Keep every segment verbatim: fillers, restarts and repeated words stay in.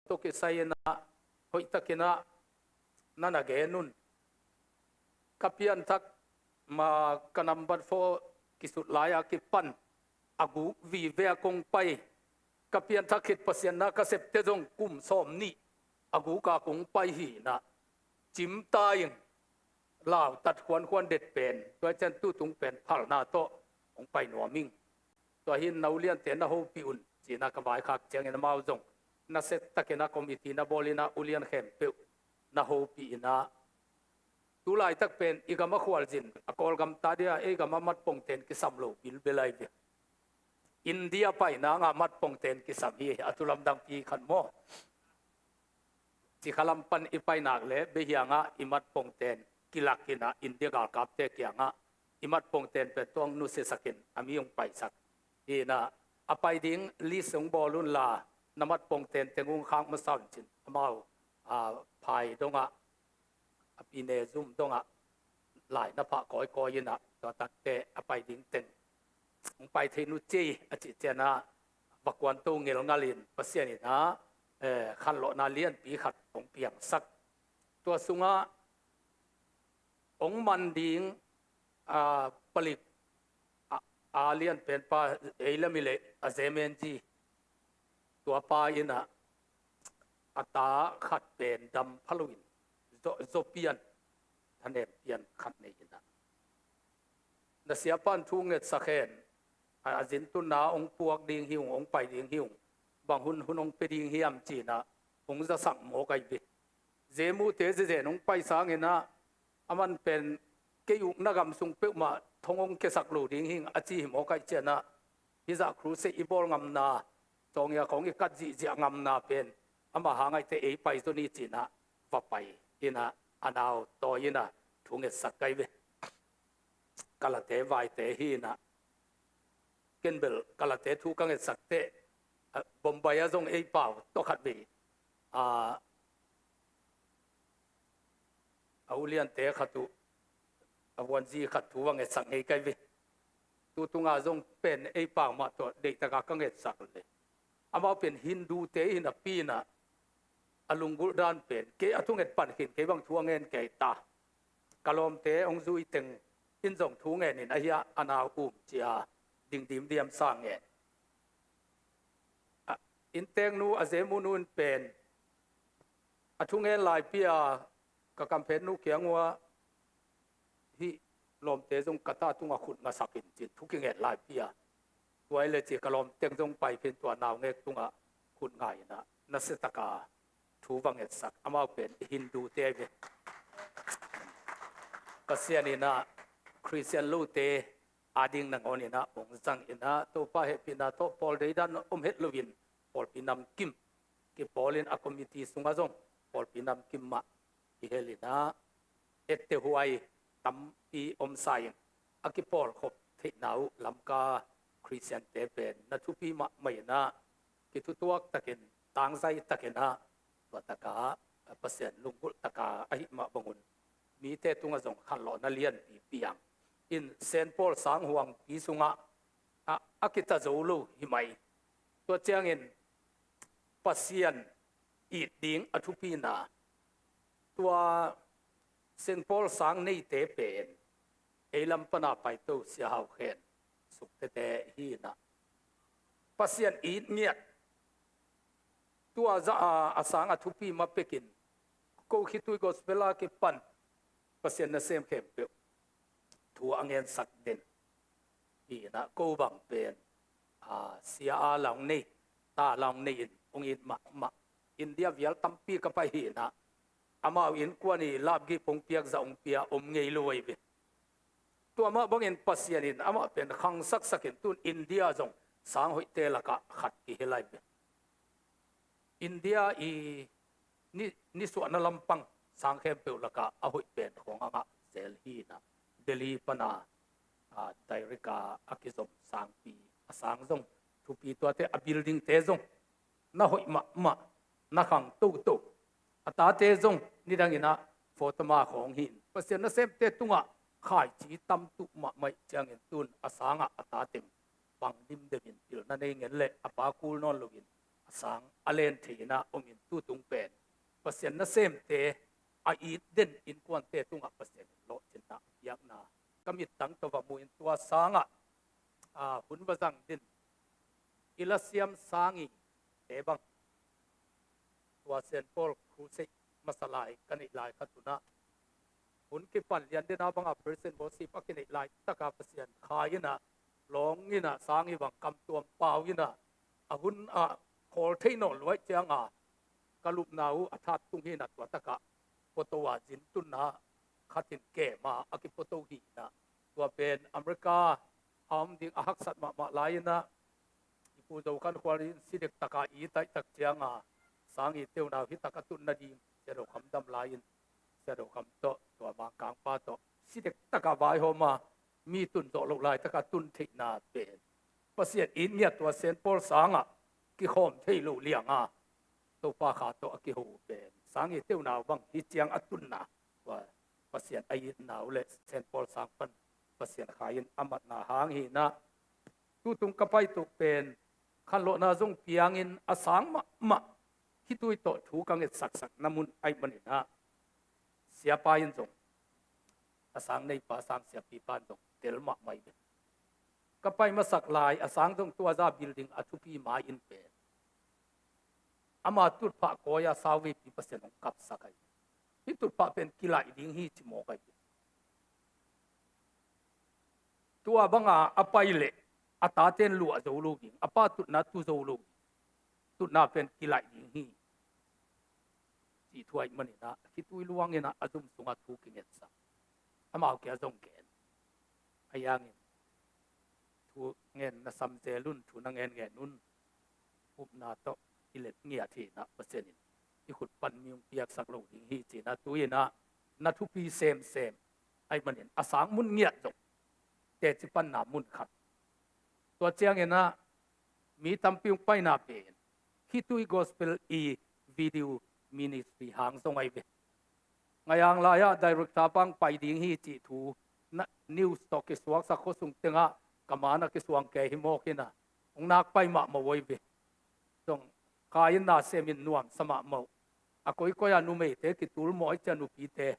tawh kisai in ah hoihtakin ah na na gen un. Ka pianthak ma ka number four kisut lai-a kipan a guk vive a kong pai. Ka pianthak khit Pasian na ka septe zong kum sawm nih a guk a kong pai hi in ah, cimta ing, lautat khuankhuan det pen, tua ciang tutung pen phalna tawh hong pai nuam ing. Tua hi in na uliante na hopih un, ci-in ah ka vaikhak ciangin amau zong nasia takin ah committee na bawl in ah ulian khempeuh na hopih in ah, tu laitak pen i gam a khualzin a Kawlgam ta dia ei gam a matpongten kisam lo bilbel ahi ve. India pai nang a matpongten kisam hi, a thu lamdangpi khat maw. Cikha lam pan i pai nak leh beihiang ah i matpongten kilak in ah India galkapte kiangah i matpongten pen tua hong nusiasak in a mi hong paisak hi in ah, a pai ding list hong bawl un la, na matpongten teng hong khak masa un, ci-in amau, a, phai dongah, a pine zum dongah lai na phah kawikawi in ah, tua takte a pai ding teng hong pai thei nu ci ei, a cih ciangin ah va kuanto ngelngal in Pasian in ah, eh, khanlawhna lianpi khat hong piangsak. Tua sungah hong man ding, a, palik, a, a lianpen pa, ei lam i leh a zemenzi, tua pa in ah a ta khat pen dam pha lo in, Zo, Zo pian, thanem pian khat nei in ah, na siapa'n thu ngetsak hen, a, a zintunna hong puak ding hi ung, hong pai ding hi ung, bang hun, hun hong pia ding hiam, ci-in ah hong zasak mawk ahi ve. Zemute zezen hong pai sangin ah, aman pen kei ukna gam sung peuhmah thong hong kiasak lo ding hi ing, a ci hi mawk ahih ciangin ah, hih zah crusade i bawl ngamna, Chawngia khawng i kat zihziah ngamna pen amah hang ahih teh ei pai zaw ni, ci-in ah va pai in ah, a nau tawi in ah thu ngetsak ahi ve. Kalate vaite hi in ah, ken bel Kalate thu ka ngetsak teh, a, Bombay ah zong ei pau tawh khat vei, a, a uliante khat uh, a vuanzi khat thu va ngetsak ngei ka hi ve. Tutung ah zong pen ei pau mah tawh deihtak a ka ngetsak leh, amau pen Hindute hi napi in ah, a lunggulh dan pen, kei a thunget pan khin, kei bang thu a ngen kei ta. Ka lawmte hong zui teng in zong thu ngen in, ahi a, a nau um ci-a ding dimdiam sa ngen. A, innteeknu, a zemunu in pen a thu ngen laipi a, ka kamphennu kiang uah, hih lawmte zong ka ta tungah khut ngasak in, ci-in thu kingen laipi a, tua hi leh ci, ka lawmte zong pai phin, tua naungek tungah khut nga in ah, nasiatak a thu va ngetsak, amau pen Hindute ahi ve. Pasian in ah Khristian lote ading nangawn in ah hong zang in ah, Topa hehpihna tawh pawl deidan om het lo in, pawlpi namkim kipawl in, a committee sungah zong pawlpi namkim mah kihel in ah, ektehuai tampi om sa in, a kipawlkhop theihna uh Lamka Khristiante pen na thupi mahmah in ah, kithutuak takin, tangzai takin ah, tua tak a, a, Pasian lunggulh tak a ahih mah bangun, mite tungah zong khanlawhna lianpi piang in, Saint Paul sang huangpi sungah, a, a kita zo lo hi mai. Tua ciangin Pasian it ding a thupina, tua Saint Paul sang neite pen ei lam pan a paito Sia Hau Khen Suk tete hi in ah, Pasian it ngiat, tua zah a, a sang a thupi mah pekin, ko khitui gospel a kipan Pasian nasem khempeuh thu a ngensak den hi in ah, ko bang pen, a, sia a la hong nei, ta la hong nei in hong it mahmah. India vial tampi ka pai hi in ah, amau innkuan i lapgik hong piak, zah hong pia om ngei lo ahi ve. Tua mah bangin Pasian in amah pen khangsaksak in, tun India zong sang hoihte lakah khat kihel ahi ve. India i ni, nisuahna lampang sang khempeuh lakah a hoih pen khawng a ngah zel hi in ah, Delhi pan a, a, direct a, a kizom sangpi, a sang zong thupi, tuate a building te zong na hoih mahmah, na khang toto. A tate zong nidang in ah photo ma khawng hi in, Pasian nasemte tungah khaici tam tuh mahmah ahih ciangin, tun a sangah a ta teng pang dimdem in, pilna nei ngen leh a pa kul nawn lo in, a sang a len thei in ah om in, tutung pen Pasian nasemte a it den innkuante tungah Pasian in lawhcinna a piakna ka mittang tawh va mu in, tua sangah, aa, hun va zang din i lasiam sang i te bang tua Saint Paul Crusade masa lai ka neih lai khat un ah, hun kipan lian dena banga praise and worship a kineih lai taka Pasian khai in ah, lawng in ah, sang i bang kam tuam pau in ah, a hun ah khawl thei nawn luai cianga ka lupna uh a that tung hi in ah, tua takah photo a zin tunna khat in kem a a kiphoto hi in ah, tua pen America a om ding a haksat mahmah lai in ah, i Pu Zo Khan Khual in si dek taka i taih tak cianga sang i teunau hi taka tun nading Sia Do Kham dam lai in, Sia Do Kham tawh tua Mangkangpa tawh si dek taka vaihawm a, mi tun zawh loh lai taka tun theihna pen Pasian it ngiat tua Saint Paul sangah kikhawm thei lo lianga Topa kha tawh a kiho pen sang i teunau bang hi ciang a tunna, tua Pasian a itna uh le Saint Paul sang pan Pasian khai in a matna hang hi in ah, tutung ka paituh pen khanlawhna zong piangin a sang mahmah khitui tawh thu ka ngetsaksak na mun ahih manin ah, siapa in zong, a sang neipa, sang siapipa in zong tel mahmah hi ve. Ka pai masak lai a sang zong tua za building a thupi ma in pen ama tutphah kawi a sau veipi Pasian hong kapsak ahi. Hih tutphah pen kilaih ding hi ci mawk ahi. Tua banga a pai leh a taten luah zo lo ding, a pa tutna tu zo lo ding, tutna pen kilaih ding hi. Cih thu ahih manin ah khitui luangin ah a zum sungah thu kingetsak, amau kia zong gen. A yangin thu ngen na sam zel un, thu na ngen ngen un. Upna tawh i let ngiat hi in ah Pasian in i khut pan mi hong piaksak lo ding hi ci in ah, tu in ah na thupi semsem ahih manin a sang mun ngiat zong teci panna mun khat. Tua ciangin ah mi tampi hong paina pen khitui gospel i video ministry hang zong ahi ve. Ngaiang lai-ah director bang pai ding hi cih thu na news tawh kisuaksak khuasung tengah ka man a kisuang kei hi mawk in ah, hong nak pai mahmah uh ahi ve. Zong kha in na sem in nuamsa mahmah uh. A koikoi a numeite kitul mawh ahi cia nupite,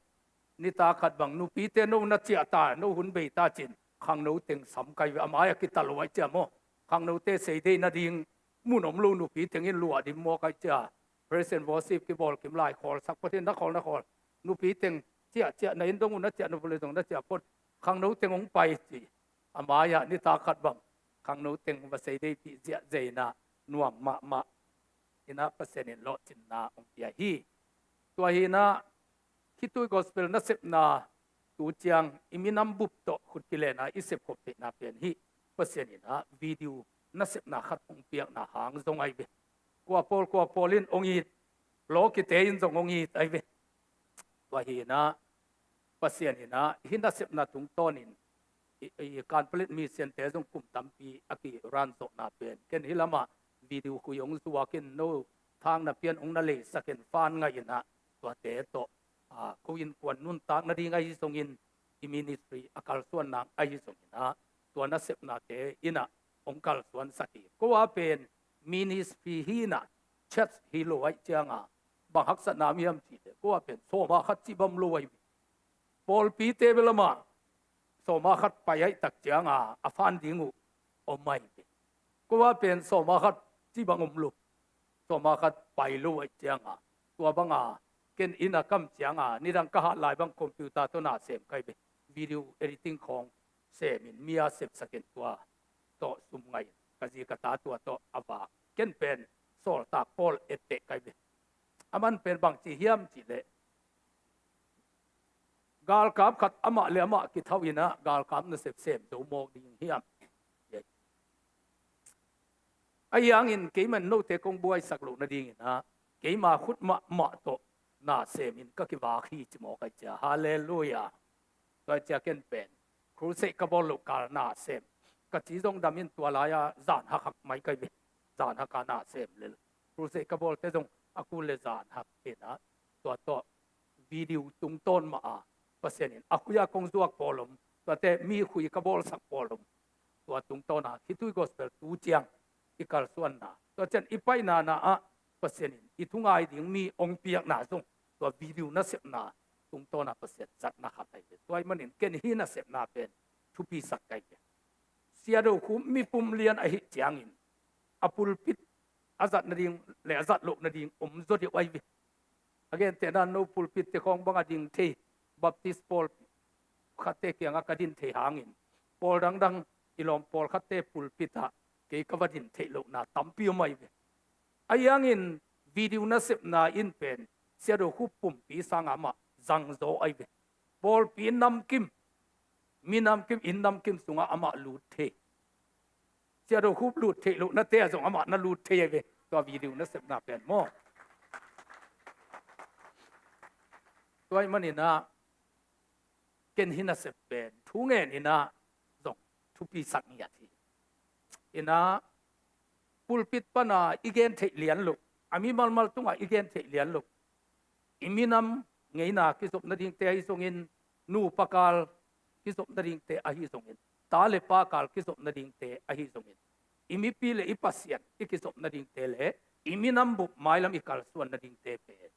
nitak khat bang nupite no na ciah ta, no hun bei ta cin khangno teng sam kai ve, a mai a kital uh ahi cia maw. Khangnote sei deih nading mun om lo nupi tengin luah dim mawk ahi cia. Praise and worship kibawl kim lai khawlsak patin na khawl na khawl. Nupi teng ciah ciah na in dong uh na ciah na vule zong na ciah phot. Khangno teng hong pai ci. A mai-ah nitak khat bang khangno teng va sei deihpih ziahziah in ah nuam mahmah in ah Pasian in lawhcinna hong pia hi. Tua hi in ah khitui gospel nasepna tu ciang i minam bup tawh khut kilenna i sepkhop theihna pen hih Pasian in ah video nasepna khat hong piakna hang zong ahi ve. Kua pawl kua pawl in hong it, lawkite in zong hong it ahi ve. Tua hi in ah Pasian in ah hih nasepna tungtawnin i, i Kanpalet mission te zong kum tampi a kiran zawhna pen ken hih lamah video khui hong zuakin no thang na pian hong na leisakin fan ngaih in ah tuate tawh, a, ko innkuan nuntak nading ahi zongin i ministry a kalsuan nang ahi zongin ah tua nasepnate in ah hong kalsuansak hi. Ko a pen ministry hi in ah church hi lo ahi cianga bang haksatna om hiam cih leh ko a pen sawma khat cih bang om lo ahi. Pawlpite bel amah sawma khat pai aih tak cianga a fan ding uh om ahi ve. Ko a pen sawma khat cih bang om lo. Sawma khat pai lo aih cianga tua banga ken inn a kam cianga nidang ka hat lai bang computer tawh na sem kai ve. Video editing khawng semin mi a sepsakin tua tawh sum ngai ka zi ka ta tua tawh a vak. Ken pen sawltak pawl etteh kai ve. A man pen bangci hiam cih leh galkap khat amah le amah kithauh in ah galkap nasep sem zo mawk ding hiam? Ahi hangin keiman note kong buaisak loh nadingin ah keima khut mahmah tawh na semin ka kivak hi ci mawk ahi cia. Halleluiah. Tua ahi cia ken pen crusade ka bawl loh kal na sem ka ci zong damin tua lai-a zan hak hak mai kai ve. Zan hak a na sem lel. Crusade ka bawlte zong a kul le zan hak in ah tua tawh video tungtawn mah a Pasian in a khui a kong zuak pawl om, tuate mi khui ka bawlsak pawl om. Tua tungtawn a khitui gospel tu ciang i kalsuanna Tua ciang i paina na ah Pasian in i thungai ding mi hong piakna zong tua video nasepna tungtawn ah Pasian zatna khat ahi ve. Tua ahih manin ken hih nasepna pen thupisak ka hi ve. Sia Do Khup mipum lian ahih ciangin a pulpit a zat nading le a zat loh nading om zaw deuh ahi ve. A gentehna no pulpit te khawng bang a ding thei, Baptist pawl khatte kiangah ka din thei hangin, pawl dangdang i lawm pawlkhatte pulpit ah kei ka va din theih lohna tampi om ahi ve. Ahi hangin video nasepna in pen Sia Do Khup pumpi sangah amah zangzaw ahi ve. Pawlpi namkim, mi namkim, inn namkim sungah amah lut thei. Sia Do Khup lut theih lohnate ah zong amah na lut thei ahi ve, tua video nasepna pen maw. Tua ahih manin ah ken hih nasep pen thu ngen in ah zong thupisak ngiat hi. In ah pulpit pan ah i gen theih lian loh, a mi malmal tungah i gen theih lian loh, i minam ngeina kizop nadingte ahi zongin, nupa kal kizop nadingte ahi zongin, ta le pa kal kizop nadingte ahi zongin, i mipi le i Pasian i kizop nadingte le i minam bup mailam i kalsuan nadingte pen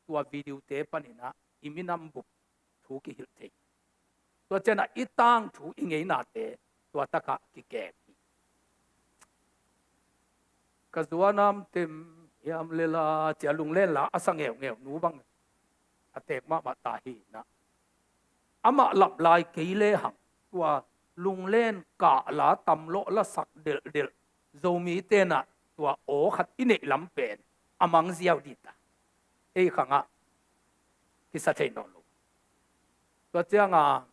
tua video te panin ah i minam bup thu kihilh thei. Tua ciangah i tangthu i ngeinate tua takah kikem hi. Ka zuanam tem hiam le la cia lunglen la a sa ngeungeu nu bang a teek mahmah ta hi in ah, amah lap lai kei le hang tua lunglen kah la tamlawh la sak delhdelh Zomite in ah tua aw khat i neih lam pen a mang ziau dih ta. Ei khangah kisa thei nawn lo. Tua ciangah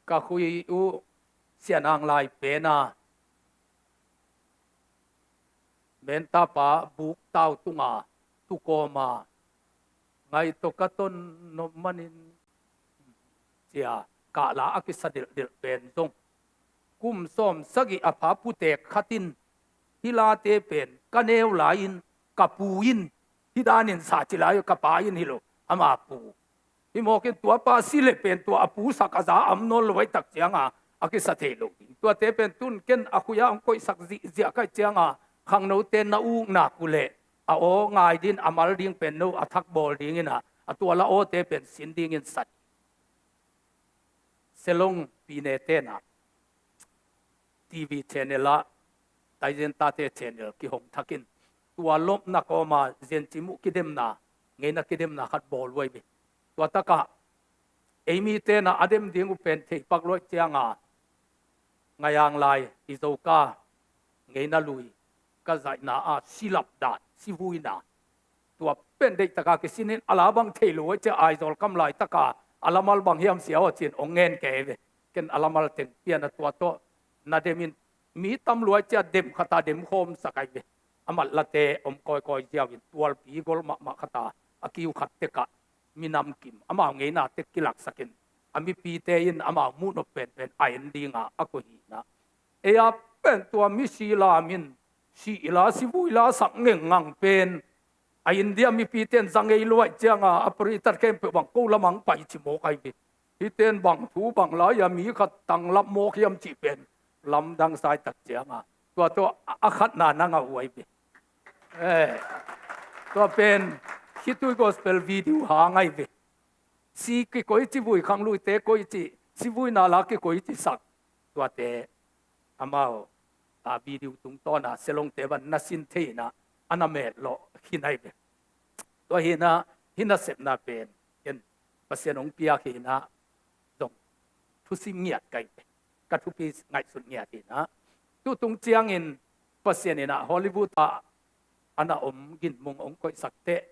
ka khui uh Sia Nang Lai pen a mentapa buk tau tunga tukawma ngai tawh ka ton nop manin cia kahla a kisa delhdelh pen zong kum sawm sagih a pha putek khat in hih late pen ka neu lai-in ka pu in hih danin sa ci lai uh, ka pa in hi lo, ama pu. Hih mawkin tua pa si le pen tua a pusak a za a om nawn lo ahih tak cianga a kisa thei lo ding. Tuate pen tun ken a khuia hong koihsak zihziah ka hih cianga khangnote na uknak uh leh a aw ngai ding a mal ding pen no a thak bawl dingin a, a tua la awte pen sin dingin sat. Selong pine tenah T V channel ah Taizen tate channel kihong thakin tua lopna kawma zencimuh kidemna ngeina kidemna khat bawl uh ahi ve. Tua takah ei mi tenah a dem ding uh pen theipak luaih cianga Ngaiang Lai i Zoka ngeina lui ka zaihna a silap dan sivuina tua pen deihtaka kisinin a la bang thei lo ahih ciah Aizawl kam laitaka a lamal bang hiam sia aw cin ong ngen kei ve. Ken a lamal teng piana tua tawh na demin mi tam luai ciah dem khata dem khawmsak ahi ve. A matlate om kawikawi ziauin tualpi gol mahmah khata a kiu khat tekah minam kim amau ngeina tek kilaksakin a mipite in amau muhnop penpen a en dinga a koihina. Ei a pen tua misi lamin sihla sivuila sak ngengngang pen a India mipite in za ngei luaih cianga a paritat khempeuh bang ko lamang pai ci mawk ahi ve. Hiten bang thu bang lai-a mi khat tanglap mawk hiam cih pen lamdang saitak cianga tua tawh a khatna na ngah uh ahi ve. Eh, tua pen khitui gospel video hang ahi ve. Si kikoi ci vui khangluite koi ci sivuina la kikoi ci sak tuate amau a video tungtawna selongte van na sin thei inah a na metlawh khin ahi ve. Tua hinah hih nasepna pen ken Pasian hong piak hinah zong thusim ngiat ka hi ve. Ka thupi ngaihsut ngiat hinah tutung ciangin Pasian inah Hollywood ah a na om ginmung hong koihsak teh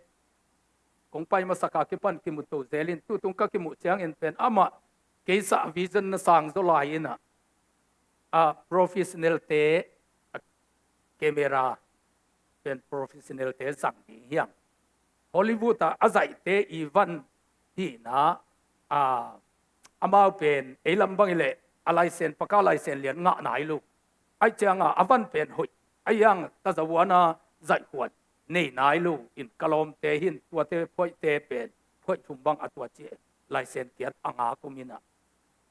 kong pai masaka kipan kimu to zelin tutung ka kimuh ciangin pen amah keisa vision na sang zaw lai inah a professional te a camera pen professional te zang ding hiang Hollywood ah a zaihte i van hihna a amau pen ei lam bang hileh a laisen paka laisen lian ngah nai lo. Aih cianga a van pen hoih a hiang tazavuana zaihhuan nei nai lo in ka lawmte hin tuate phoihte pen phoih thum bang a tua ci laisen kiat a nga kum inah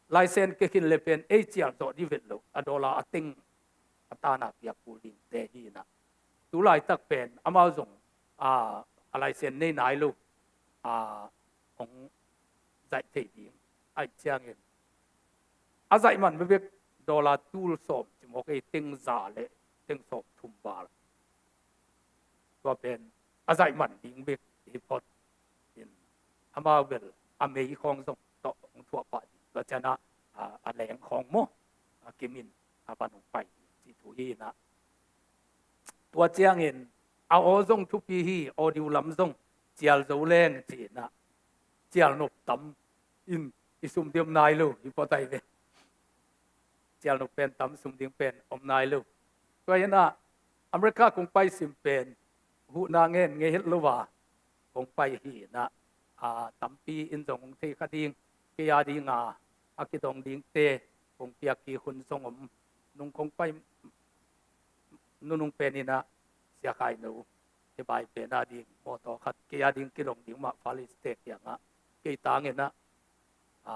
laisen kekhin le pen ei cial zawh di vet lo a dawla a teng a tana piak kul dingte hi inah. Tu laitak pen amau zong a, a license nei nai lo a, hong zaih thei ding ahih ciangin a zaih man bekbek dollar tul sawm ci mawk ei, teng za le teng sawm thum val. Tua pen a zaih man ding bek hi phot in, amau bel a mei khawng zong tawh hong thuah pah ding, tua ciangin a, a leng khawng maw, a kimin a van hong pai ding ci thu hi inah. Tua ciangin a aw zong thupi hi, audio lam zong cial zo leng ci inah, cial nop tam in i sum ding om nai lo hi phot ai ve. Cial nop pen tam, sum ding pen om nai lo. Tua hi inah America kong pai sim pen huhna ngen ngei het lo a kong pai hi inah, a, tampi in zong hong thei kha ding, kei a dinga a kidong dingte kong piak kik hun zong om. Nung kong pai nunung pen inah Sia Khai No, hi bai pen a ding mawtaw khat kei a ding kidong ding mah Far East te kiangah kei tang inah, a,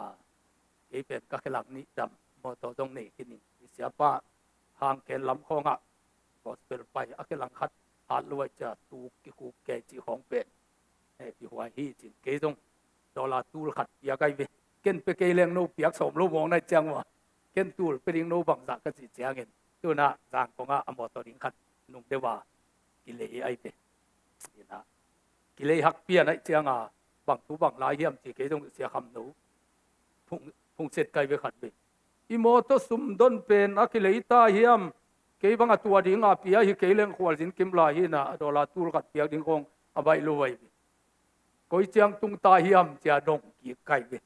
kei pen ka khelang nih dam mawtaw zong nei khin ing. I siapa hang ken lam khawngah gospel pai a khelang khat hat luai cia tu kikhuk kei cih khawng pen, eh, pihuai hi cin kei zong dollar tul khat piak ai ve. Ken pe kei leng no piak sawm lo mawng nai ciang ua, ken tul pe ding no bangzah ka cih ciangin tunah Zangkongah a mawtaw ding khat nung deuh a kilei ai ve. Inah kilei hak pian ai cianga bang thu bang lai hiam ci kei zong Sia Kham No phung, phung set kai ve khat ve. I mawtaw sum don pen a kilei ta hiam? Kei bang a tua dinga pia hi kei leng khualzin kim lai hi inah a dollar tul khat piak ding khawng a baih lo ai ve. Koi ciang tung ta hiam cia dong kik kai ve.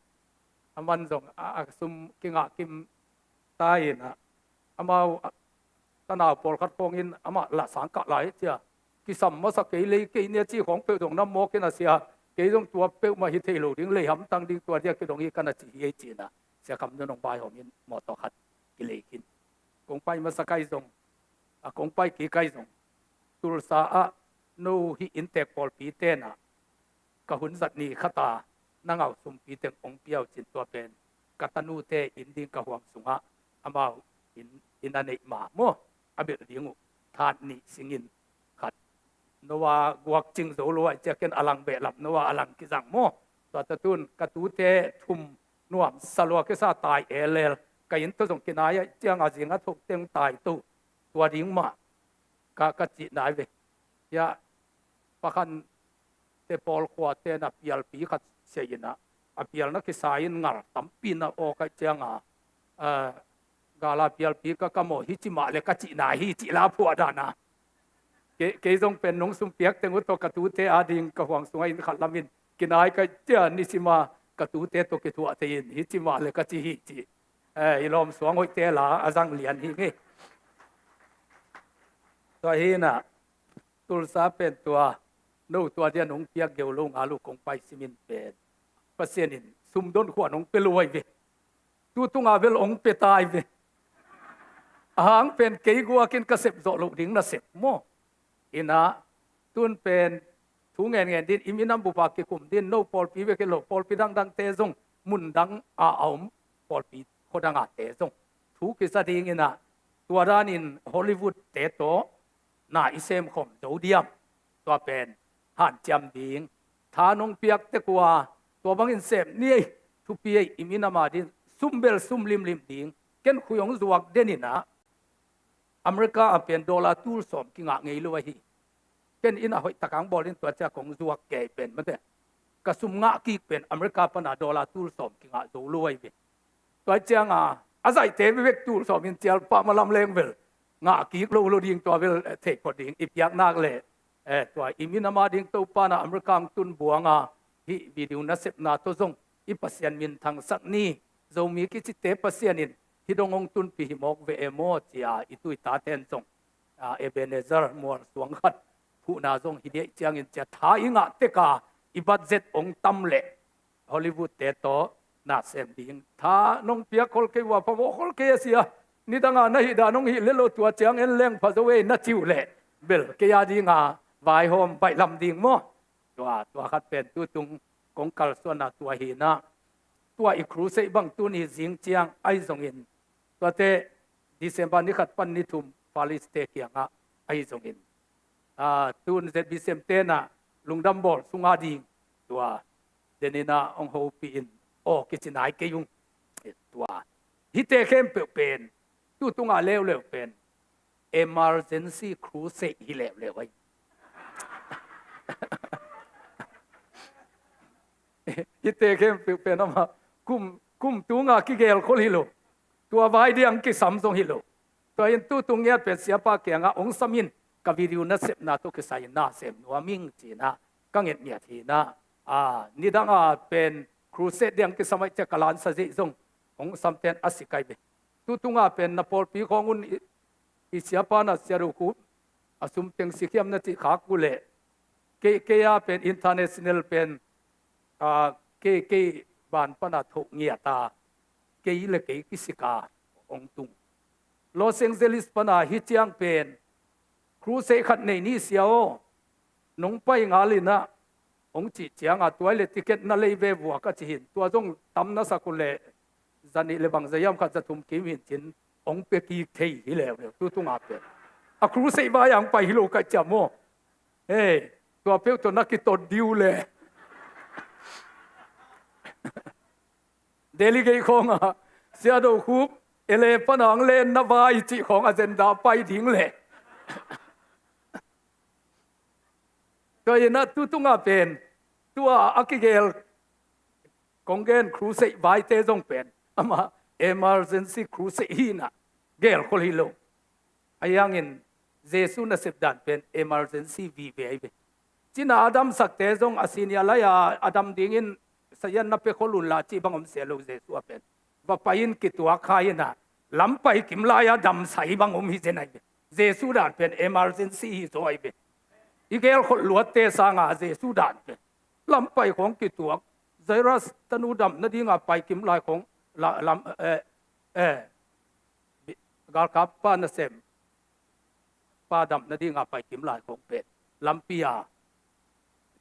A man zong a, a sum kingah kim ta inah amau a, tanau pawlkhat khawngin amah lah sang kah lai cia kisam masa kei lei kei nia ci khawng peuh zong nam mawk in a sia, kei zong tua peuhmah hi thei lo ding, lei hamtang ding tua dia kidong hi ka na ci hi ei ci inah Sia Kham No nong vaihawm in mawtaw khat kilei khin. Kong pai masa kai zong, a kong pai kik kai zong Tulsa ah no hih inntek pawlpi tenah ka hun zat ni khata na ngau sumpi teng ong piau cin tua pen ka tanute inn ding ka huang sungah amau inn, inn a neih ma maw, a belh ding uh that nih singin khat Noah guak cing zo lo ai cia ken a lang beh lam Noah a lang kizang maw. Tua tatun ka tute thum nuam salua kesa tai elel ka inn tawh zong kinai ai cianga zinga thok teng tai to tua ding mah ka, ka cih nai ve. Hiah pakhan te pawl khua tena pialpi khat sia inah a pialna kisa in ngal tampi na aw kai cianga, a, gala pialpi ka ka maw hi ci mah le ka cih nai hi cih la phuah dana. Kei, kei zong pen nong sumpiak teng uh tawh ka tute a ding ka huang sungah inn khat lamin kinai kai cia nisima ka tute tawh kithuah thei in hi ci mah le ka ci hi ci. Eh, i lawm suang hoihte la a zang lian hi ngei. Tua hinah Tulsa pen tua no tua dia nong piak geu lo nga lo kong pai simin pen Pasian in sumdon khua nong pe lo ai ve. Tu tunga bel ong pe tai ve. Ahang pen kei guakin ka sep zawh loh ding na sep maw? Inah tun pen thu ngen ngen din i minam bupa kikum din no pawlpi bek hi lo pawlpi dangdangte zong mun dang a a om pawlpi khuadangate zong thu kisa ding inah tua danin Hollywood te tawh na i semkhawm zo diam? Tua pen hanciam ding. Tha nong piak tek uh a tua bangin sem ni ei, thupi ei, i minam a din sum bel sum limlim ding. Ken khui hong zuak den inah America a pen dollar tul sawm kingah ngei lo ahi. Ken inn a hoih takang bawlin tua cia kong zuak kei pen mate ka sum ngah kik pen America pana dollar tul sawm kingah zo lo ai ve. Tua cianga a zaihte bebek tul sawmin cial pah malam leng bel ngah kik lo lo ding tua bel, eh, theih phot ding i piak nak le, eh, tua i minam a ding Topa na America ang tun buanga hih video nasepna tawh zong i Pasian minthangsak ni. Zomi kicite Pasian in hih dong hong tunpi hi mawk ve e maw cia i tui taten zong, ah, Ebenezer mual suang khat phuhna zong hi diaih ciangin cia tha i ngah teka i budget hong tam leh Hollywood te tawh na sem ding. Tha nong piak khol kei ua phamawh khol kei a sia. Nidanga na hih dah nong hih lelo tua ciang en leng pha zo ei na ciuh leh bel kei a dinga vaihawm baihlam ding maw? Tua, tua khat pen tutung kong kalsuanna tua hinah tua i crusade bang tuni zing ciang ai zongin tuate December ni khat pan ni thum Palace te kiangah ahi zongin, a, tun Z B C M tenah lungdam bawl sunga ding tua deninah hong hopih in, aw kici nai kei ung. Tua hite khempeuh pen, tu tungah leuleu pen emergency crusade hi leuleu ahi. Hite khempeuh pen amah kum, kum tunga kigelkhol hi lo. Tua vai diang kisam zong hi lo. Tua in tu tung ngiat pen siapa kiangah hong sam in, ka video nasepna tawh kisai na sem nuam ing cinah ka nget ngiat hinah. A, nidanga pen crusade diang kisam aih cia ka lansa zih zong hong sam ten a si kai ve. Tu tunga pen na pawlpi khawng un i, i siapa na Sia Do Khup a sum teng sikhiam na cih khak uh leh kei, kei a pen international pen, a, kei, kei ban pana thoh ngiata kei le kei kisika hong tung. Los Angeles pana hi ciang pen crusade khat nei ni sia aw, nong pai ngalinah hong cih cianga tua le ticket na lei ve vua ka ci hin. Tua zong tam na sak uh leh zanih le bang zahiam khat zathum kim hin cin hong pia kik thei hi leuleu tu tunga pen. A crusade vai ang pai hi lo ka ciam aw. Hei, tua peuh tawh na kitot diu le. Delegate khawngah Sia Do Khup ele panang le na vai cih khawng agenda pai ding le. Tua inah tu tungah pen tua a kigel kong gen crusade vaite zong pen amah emergency crusade hinah gelkhol hi lo. Ahi hangin Jesu nasep dan pen emergency vive ahi ve. Cina a damsakte zong a senior lai-a a dam dingin sayan na pia khol unla cih bang om se lo Jesu a pen. Va pai in kituak kha inah lampai kim lai-a damsai bang om hi zen ahi ve. Jesu dan pen emergency hi zaw ahi ve. I gelkholh luatte sanga Jesu dan pen lampai khawng kituak, Jairus tanu dam nadinga pai kim lai khawng la, lam, eh, eh, galkap pa nasem pa dam nadinga pai kim lai khawng pen lampi a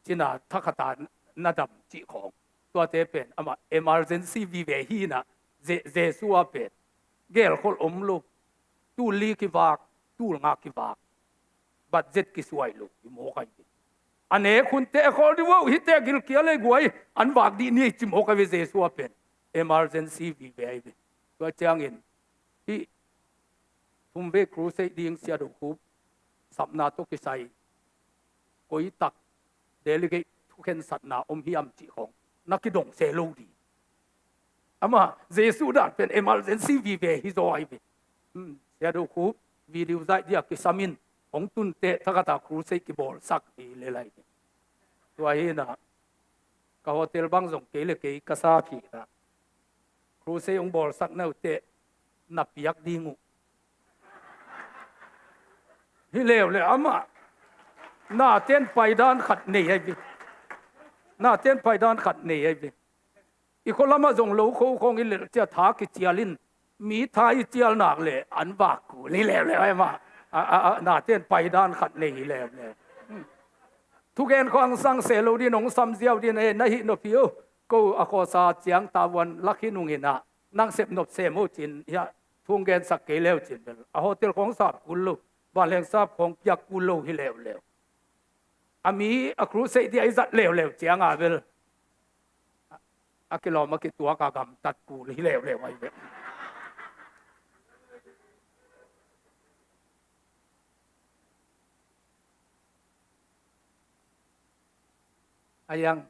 cina thakhata na dam cih khawng. Tuate pen amah emergency vive hinah Je-, Jesu a pen gelkholh om lo. Tul li kivak, tul nga kivak, budget kisuai lo hi mawk ahi ve. A nek hunte a khawl dih uh hite gilkial ei guai an vak dih ni ci mawk ahi ve Jesu a pen. Emergency vive ahi ve. Tua ciangin hih thumvei crusade ding Sia Do Khup sapna tawh kisai koi tak delegate thukhensatna om hiam cih khawng na kidong se lo dih. Amah Jesu dan pen emergency vive hi zaw ahi ve. Hmm, Sia Do Khup video zaih dia kisam in hong tunte thakata crusade kibawlsak hi le lai ve. Tua hinah ka hotel bang zong kei le kei ka sa phihna crusade hong bawlsak na uh teh na piak ding uh. Hi leuleu amah naten paidan khat nei ahi ve. Naten paidan khat nei ahi ve. I khualamah zong lo kho khawng i lelh cia tha kicial in mi tha i cial nak le an vak kul hi leuleu amah. A, a, a, naten paidan khat nei hi leuleu. Thugen khawng sang se lo din hong sam ziau din eh, na hih nophi uh. Ko a khawsa ciang tavuan lak hi nunginah nang sep nop sem uh cin hiah thung gensak kei leu cin bel a hotel khawng sap kul lo, vanleng sap khawng piak kul lo hi leuleu. A mi a crusade dia i zat leuleu cianga bel a kilawm a kituak a gamtat kul hi leuleu ahi bel. A yang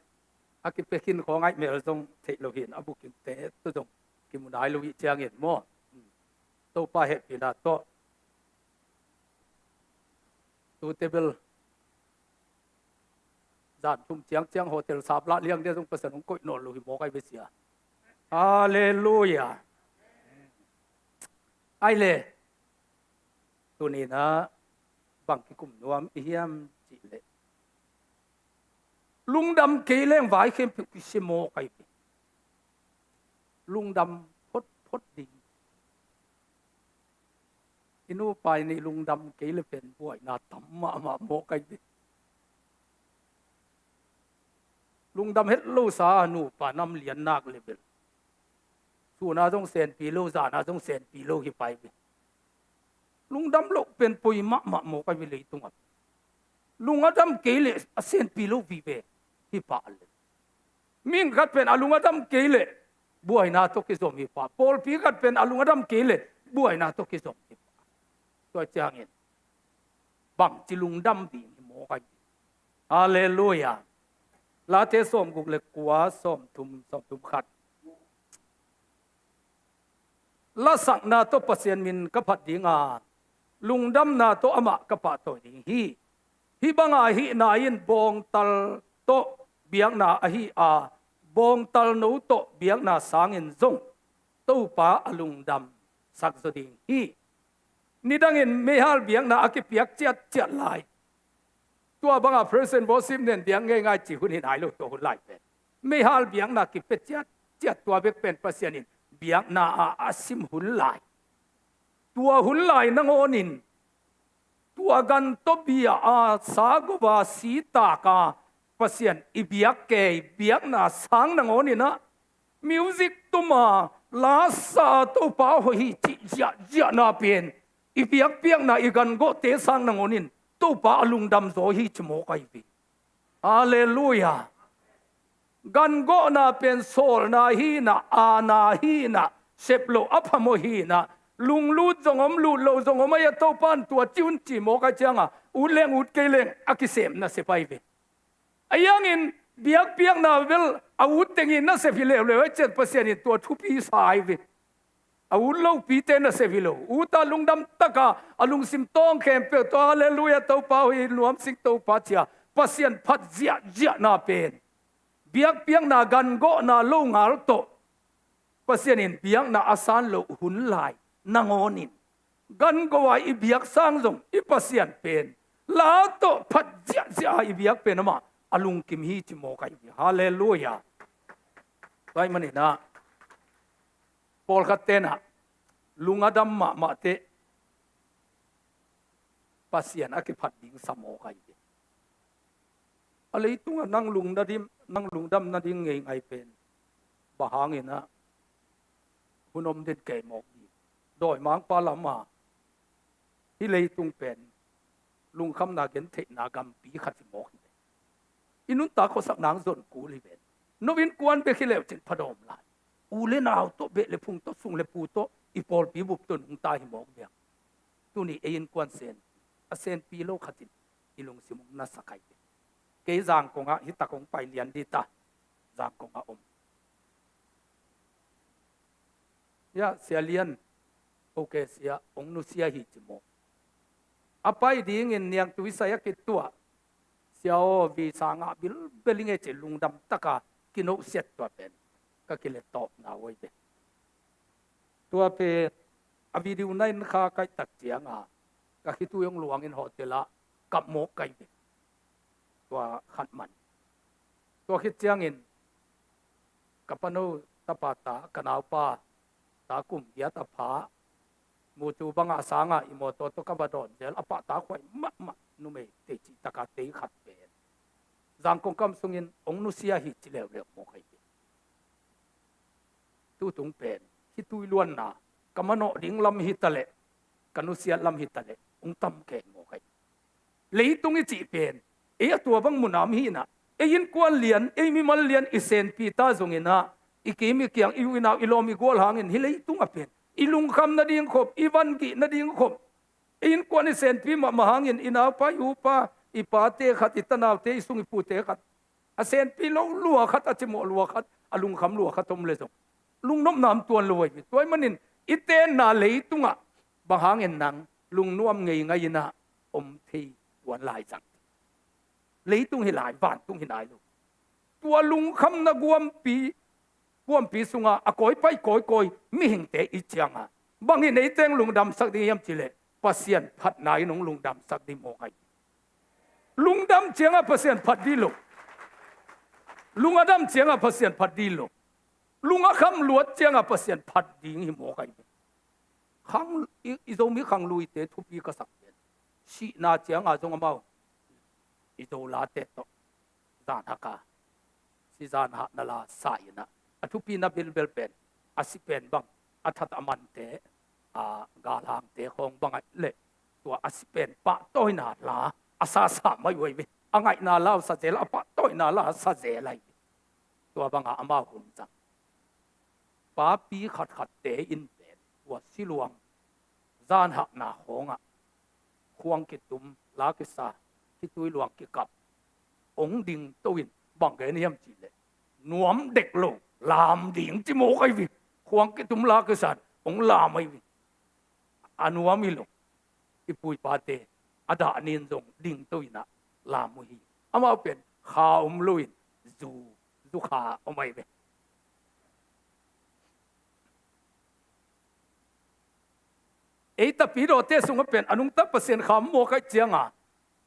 a kipia khin khawng aih mel zong theih lo hin a bukingte tu zong kimu nai lo ih ciangin maw? Topa hehpihna tawh tute bel zan thum ciangciang hotel sap lah liang dia zong Pasian hong koih nawn lo hi mawk ahi ve sia. Halleluia. Ai le tuninah bang kikum nuam i hiam cih leh lungdam kei leng vai khempeuh kisia mawk ahi ve. Lungdam photphot ding. I nupa in i lungdam kei le pen buaina tam mahmah mawk ahi ve. Lungdam het losa nupa nam lian nak le bel suna zong senpi lo, zana zong senpi lo hi pai ve. Lungdam loh pen poi mahmah mawk ahi ve leitungah. Lung a dam kei leh a senpi lo vive hi pah le. Mihing khat pen a lung a dam kei leh buaina tawh kizom hi pah. Pawlpi khat pen a lung a dam kei leh buaina tawh kizom hi pah. Tua ciangin bangci lungdam ding hi mawk ahi. Halleluia. Late sawmguk le kua, sawmthum, sawmthum khat. Lasakna tawh Pasian min ka phat ding a, lungdamna tawh amah ka pahtawi ding hi. Hih banga hihna in bawngtal tawh biakna ahi a, bawngtal no tawh biakna sangin zong Topa a lungdamsak zaw ding hi. Nidangin meihal biakna a kipiak ciatciat lai. Tua banga praise and worship nen biak ngeingai ci hun hi nai lo, tua hun lai pen meihal biakna kipia ciatciat, tua bek pen Pasian in biakna a a sim hun lai. Tua hun lai nangawnin tua gan tawh bia a, sa gova sitak a Pasian i biak kei biakna sang nangawnin ah, music tuma lasa Topa hoih hi cih ziahziahna pen i biakpiakna i gangawhte sang nangawnin Topa a lungdam zaw hi ci mawk ahi ve. Halleluia. Gangawhna pen sawlna hinah, aana hinah, sep loh a phamawh hinah, lunglut zong om, lut loh zong om ahi a, Topa in tua ci un ci mawk ahi cianga ut leng ut kei leng a kisem nasep ahi ve. Ahi hangin biakpiakna bel a ut tengin nasep hi leuleu ahi cian Pasian in tua thupi sa ahi ve. A ut lopite nasep hi lo. Uta lungdam taka a lungsim tawng khempeuh tawh halleluia Topa hoih hi, nuamsik Topa cia Pasian phat ziahziahna pen biakpiakna gangawhna lo ngal tawh Pasian in biakna a san loh hun lai nangawnin gangawh a i biak sang zong i Pasian pen la tawh phat ziahziah a i biak pen amah a lungkim hi ci mawk ahi ve. Halleluia. Tua ahih maninah pawlkhat tenah lung a dam mahmah teh Pasian a kiphat ding sa mawk ahi ve. A leitungah nang lungdam, nang lungdam nading ngeingai pen bang hanginah hun om den kei mawk ding. Dawimangpa lama hih leitung pen lungkhamna gentheihna gampi khat hi mawk hi ve. I nuntak khuasak nang zon kul hi ve. No innkuan bek hi leucin phadawm lai. U le nau tawh, beh le phung tawh, sung le pu tawh, i pawlpi bup tawh nungta hi mawk biang. Tuni ei innkuan sen a senpi lo khatin i lungsim hong nasak ahi ve. Kei Zangkongah hi tak hong pai lian dita. Zangkongah om. Ya, Sia Lian, okay, sia hong nusia hi ci maw. A pai dingin niangtui sai a kituah. Sia aw, visa ngah bilbel i ngei ci lungdam taka kinohsiat tua pen ka kiletawpna uh ahi ve. Tua pen a video na in kha kaihtak cianga ka khitui hong luangin hotel ah kap mawk ka hi ve. Tua khat man. Tua khit ciangin ka pano tapa ta, ka naupa ta kum giat a pha, mucu banga sanga i mawtaw tawh ka va dawn zel a, pahtak huai mahmah, numei tei cih taka tei khat pen Zangkong kam sungin hong nusia hi ci leuleu mawk ahi ve. Tutung pen khitui luanna ka manawh ding lam hi taleh, ka nusiat lam hi taleh hong tam keng mawk ahi. Leitung i cih pen ei a tua bang munam hinah, ei innkuan lian, ei mimal lian i senpi ta zonginah, i kim i kiang, i u i nau, i lawm i gual hangin hih leitungah pen i lungkham nading khop, i vangih nading khop, i innkuan i senpi mahmah hangin i naupa, i upa, i pate khat, i tanaute, i sung i pute khat a senpi lo lua khat, a cimawh lua khat, a lungkham lua khat om le zong lungnopna om tuan lo ahi ve. Tua ahih manin i tenna leitungah bang hangin nang lungnuam ngeingai inah om thei tuan lai zang. Leitung hi lai, vantung hi nai lo. Tua lungkhamna guampi, guampi sunga a kawipai kawikawi mihingte i cianga bangin ei teng lungdamsak ding hiam cileh Pasian phatna in hong lungdamsak ding mawk ahi. Lungdam cianga Pasian phat dih lo. Lung a dam cianga Pasian phat dih lo. Lung a kham luat cianga Pasian phat ding hi mawk ahi. Khang, i, i Zomi khangluite thupi ka sak pen sihna cianga zong amau i Zolate tawh zan haka si zan hahna la sa inah, a thupina bilbel pen a si pen bang, a that a mante, a galhangte khawng bang ahih leh tua a si pen pahtawina la a sasa mai uh ahi ve. A ngaihna la uh sa zel a, pahtawina la a sa zel ahi ve. Tua banga amau hun zang. Papi khatkhatte in pen tua siluang zanhakna khawngah khuang kitum, la kisa, khitui luang kikap, hong dingto in bang gen hiam cihleh, nuam dek lo lam ding ci mawk ahi ve. Khuang kitum, la kisa in hong lam ahi ve. A nuam hi lo. I pu i pate a dah nin zong dingto in ah lam uh hi. Amau pen kha om loin zu, zu kha om ahi ve. Ei tapidawte sungah pen a nungta Pasian kha om mawk ahih cianga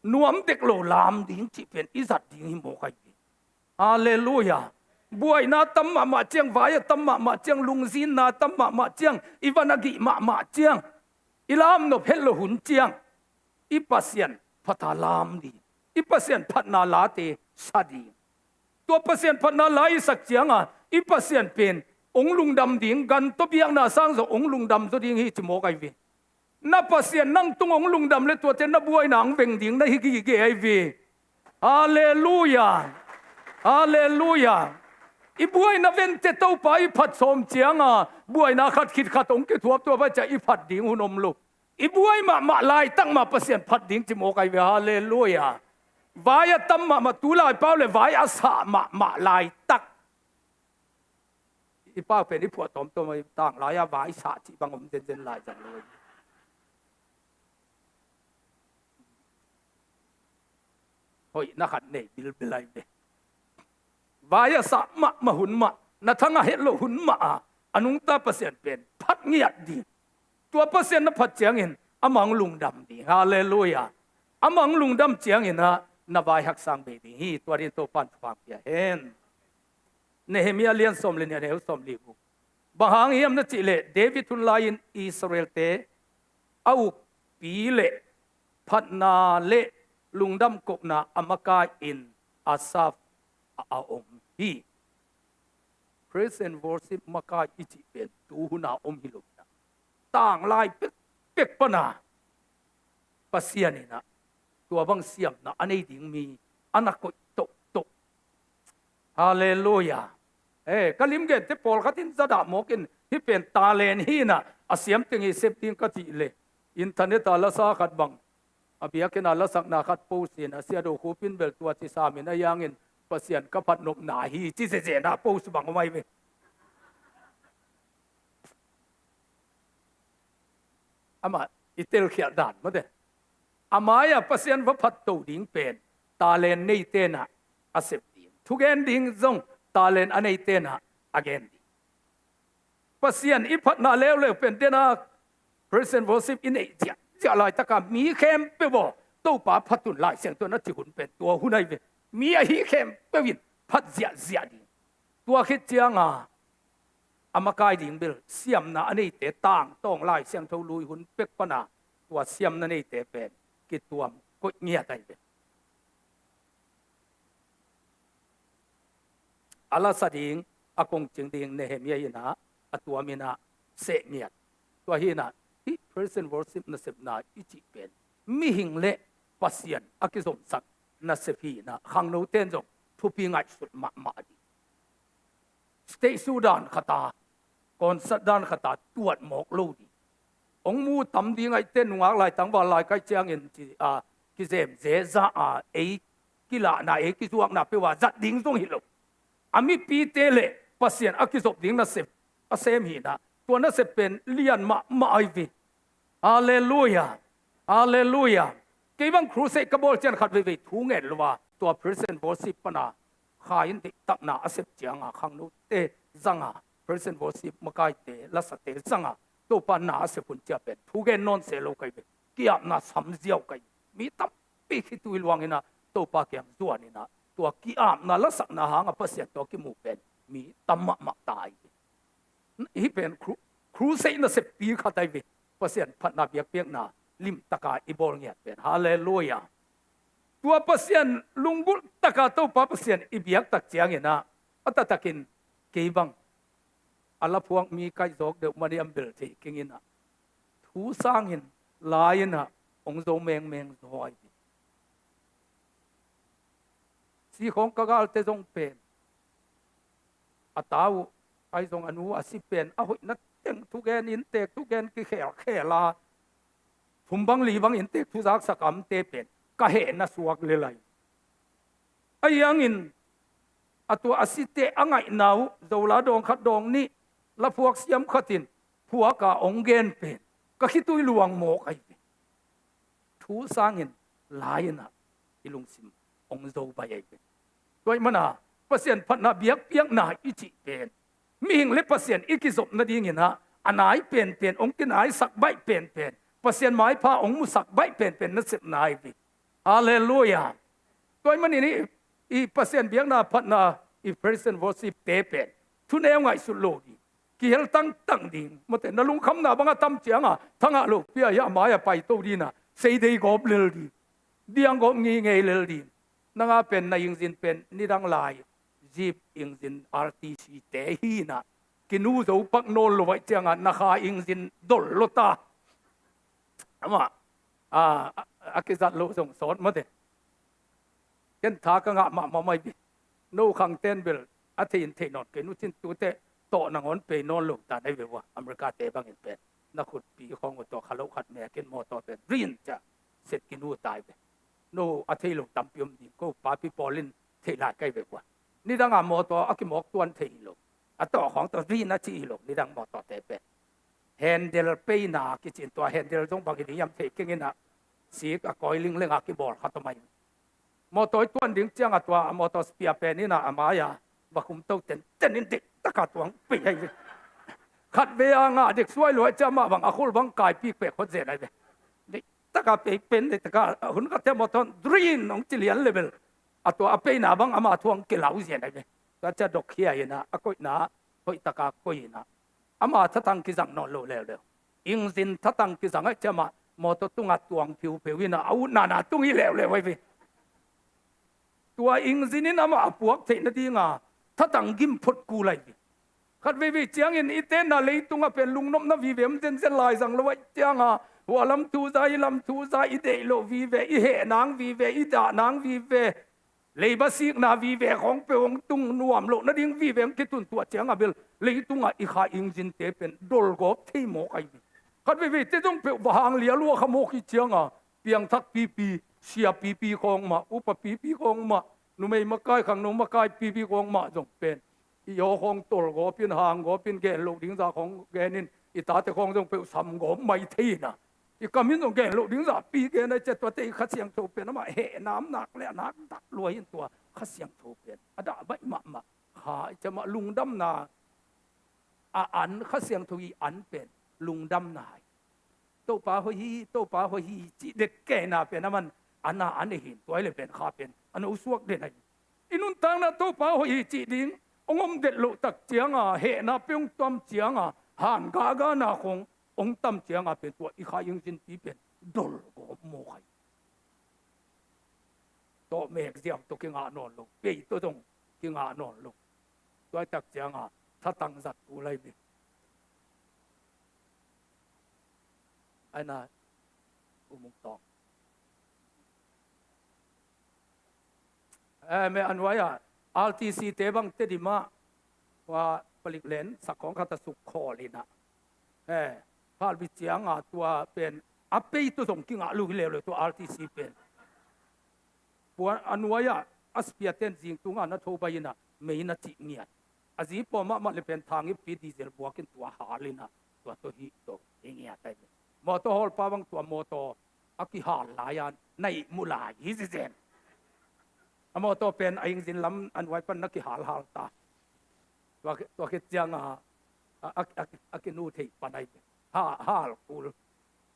nuam dek lo lam ding cih pen i zat ding hi mawk ahi ve. Halleluiah. Buaina tam mahmah ciang, vai a tam mahmah ciang, lungzinna tam mahmah ciang, i van a gih mahmah ciang, i lamnop het lo hun ciang, i Pasian phata lam ding, i Pasian phatna late sa ding. Tua Pasian phatna la i sak cianga i Pasian pen hong lungdam ding, gan tawh biakna sang zong hong lungdam zaw ding hi ci mawk ahi ve. Na Pasian nang tung hong lungdam le tuate na buaina hong veng ding na hi gige ahi ve. Halleluiah. Halleluiah. I buaina vente Topa i phat sawm cianga buaina khat khit khat hong kithuap, tua pai ciah i phat ding hun om lo. I buai mahmah laitak mah Pasian phat ding ci mawk ahi ve. Halleluiah. Vai a tam mahmah, tu lai pau le vai a sah mahmah laitak. I pau pen i phuah tawmtawm ahi, tanglai-a vai sah cih bang om zenzen lai zang lo. Hoihna khat nei bilbil ahi ve. Vai a sah mahmah hun mah, na thang a het loh hun mah a, a nungta Pasian pen phat ngiat ding. Tua Pasian na phat ciangin amah hong lungdam ding. Halleluiah. Amah hong lungdam ciangin ah na vai haksang bei ding hi. Tua dingin Topan thupha pia hen. Nehemiah lian sawm le nih, a neu sawm li guk. Bang hang hiam na cihleh David hun lai-in Israelte a ukpi le phatna le lungdam kohna a makai-in Asaf a, a om hi. Praise and worship makai i cih pen tu huna om hi lo hi na. Tanglai pekpek pana Pasian in ah tua bang siamna a nei ding mi a na koih tohtoh. Halleluiah. Eh, ka limgente pawlkhat in zadah mawk in hih pen talent hi na, a siam teng hi sep ding ka cih le, internet a lasa khat bang, a biakinn a lasakna khat post in a, Sia Do Khup in bel tua ci sam in a, hiangin Pasian ka phat nopna hi ci zezena post bang om ahi ve. Amah i telkhialh dan mawte. A mai-ah Pasian va phatto ding pen talent neite in ah a sep ding. Thugen ding zong talent a neite in ah a gen ding. Pasian i phatna leuleu pen dena praise and worship i neih ziahziah laitaka mi khempeuh aw, Topa phat un, Lai Siangtho in a cih hun pen tua hun ahi ve. Mi ahi khempeuh in phat ziahziah ding. Tua khit cianga a makai ding bel siamna a neite tangtawng Lai Siangtho lui hun pek pana tua siamna neite pen kituam koih ngiat ahi ve. A lasa ding, a kongcing ding Nehemiah in ah a tuam in ah seh ngiat. Tua hi in ah hih praise and worship nasepna i cih pen mihing le Pasian a kizomsak nasep hi in ah khangnote in zong thupi ngaihsut mahmah ding. Stage show dan khata, concert dan khata tuat mawk lo ding. Hong mu tam ding ahih teh nungak lai tangval lai ka hih ciangin ci, a, kizem zeza a, ei kilahna, ei kizuakna peuh a zat ding zong hi lo. A mipite le Pasian a kizop ding nasep a sem hi in ah tua nasep pen lian mahmah ahi ve. Halleluiah. Halleluiah. Kei bang crusade ka bawl ciang khat veivei thu ngen lo a, tua praise and worship pana Kha in deihtakna a sep cianga khangnote zanga, praise and worship makaite, lasate zanga Topa na a sep hun ciang pen thugen nawn se lo ka hi ve. Ki-apna sam ziau ka hi ve. Mi tampi khitui luang in ah Topa kiang zuan in ah tua ki-apna lasakna hanga Pasian tawh kimu pen mi tam mahmah ta hi ve. Hih pen cru-, crusade naseppi khat ahi ve. Pasian phatna biakpiakna limtaka i bawl ngiat pen. Halleluiah. Tua Pasian lunggulh taka Topa Pasian i biak tak ciangin ah, a taktakin kei bang a laphuak mi kaihzawk deuh mani am bel thei keng in ah, thu sangin lai in ah hong zo mengmeng zaw ahi hi. Si khawng ka galte zong pen a ta uh ahi zong a nu a si pen a hoihna teng thugen inntek thugen kikhelkhel a, thum bang li bang inntek thuzaksak amte pen ka hehna suak lel ahi. Ahi hangin a tua a site a ngaihna uh Zola dawng khat dawng nih laphuak siam khatin phuak a hong gen pen ka khitui luang mawk ahi ve. Thu sangin lai-in ah i lungsim hong zo baih ahi ve. Tua ahih mana Pasian phatna biakpiakna i cih pen mihing le Pasian i kizop nadingin ah a nai penpen hong kinaisak baih penpen, Pasian maipha hong musak baih penpen nasepna ahi ve. Halleluiah. Tua ahih manin i, i Pasian biakna phatna i praise and worship te pen thuneu ngaihsut lo ding, kihel tangtang ding, mate, na lungkhamna bang a tam cianga thangah lo pia hi a mai-ah paito dina seidei gawp lel ding, diang gawp ngingei lel ding. Nanga pen na ingzin pen nidang lai jeep ingzin R T C te hi-in ah kinu zo pak nawn lo aih cianga na kha ingzin dol lo ta. Amah a, a, a kizat loh zong sawt mate. Ken tha ka ngah mahmah mai bi. No khangten bel a thei in thei nawn kei nu cin tute tawh nangawn pei nawn lo ta nai ve ua. America te bangin pen na khutpi khawng uh tawh kha loh khat mekin mawtaw pen rin cia set kinu tai ve. No a thei lo tampi om ding ko papi pawlin thei lai kai ve ua. Nidanga mawtaw a kimawk tuan thei hi lo. A tawh khawng tawh rin a ci hi lo nidang mawtaw te pen. Handle peina kicin tua handle zong bang hi ding hiam thei kengin ah sik a kawi lingleng a kibawl khat om ahi. Mawtaw i tuan ding cianga tua a mawtaw spia pen in ah a mai-a va khum to tenten in dik taka tuang pei ahi ve. Khat ve a ngah dik suai luai ciang mah bang a khul bang kaipi pek khot zen ahi ve. Dik taka pei pen dik taka hun khat te mawtaw drin hong ci lian level a tua a peina bang ama thuang kilau zen ahi ve. Tua cia dok khia in ah a koihna hoih taka koih in ah ama thatang kizang nawn lo leuleu. Ingzin thatang kizang aih ciamah mawtaw tungah tuang phiupheu in ah a utna na tung hi leuleu ahi ve. Tua ingzin in amah a puak theih nadinga thatang gim phot kul ahi ve. Khat veivei ciangin i tenna leitungah pen lungnopna vive om zenzen lai zang lo aih cianga hua lam thu za hi lam thu za i deih loh vive i heh nang vive i dah nang vive leiba sikna vive khawng peuh hong tung nuam loh nading vive hong kitun tuah cianga bel leitungah i kha ingzinte pen dolgawp thei mawk ahi ve. Khat veivei te zong peuh va hang lia lua kha mawk hi cianga piangthak pipi sia pipi khawng mah upa pipi khawng mah numei makai khangno makai pipi khawng mah zong pen i aw khawng tolgawp in hanggawp in gen loh ding zah khawng gen in i tate khawng zong peuh samgawp mai thei ina i kam in zong gen loh ding zah pi gen ai cia tuate i Kha Siangtho pen amah heh nam nak le a nak dak luai in tua Kha Siangtho pen a dah baih mahmah kha i cia mah lungdamna a an Kha Siangtho i an pen lungdamna hi. Topa hoih hi Topa hoih hi cih det kehna pen aman ana an e hin tua ile pen kha pen a no suak den ahi. I nuntakna Topa hoih hi cih ding hong om det loh tak cianga hehna pe hong tuam cianga han gagana khong hong tam cianga pen tua i kha ingzinpi pen dolgawp mawk ahi. Tawh mek ziau tawh kingah nawn lo pei tawh zong kingah nawn lo. Tuaitak cianga thatang zat kul ahi ve. Aina umung tawng. Eh, me a nuai-ah R T C te bang Tedim ah tua palik len sak khawng khat a suk khawl inah eh phalbi cianga tua pen a pei tawh zong kingah lo hi leuleu tua R T C pen. Puan a nuai-ah a spia ten zing tunga na tho bai inah mei na cih ngiat. A zi pawh mahmah le pen thangippi diesel buakin tua hal inah tua tawh hih to hi ngiat ahi. Mawtaw hawlpa bang tua mawtaw a kihal lai-a na ihmu lai hi zizen. A mawtaw pen a ingzin lam a nuai pan na kihalhal ta. Tua, tua khit cianga a, a, a, a kinu thei pan ahi. Ha, hal kul.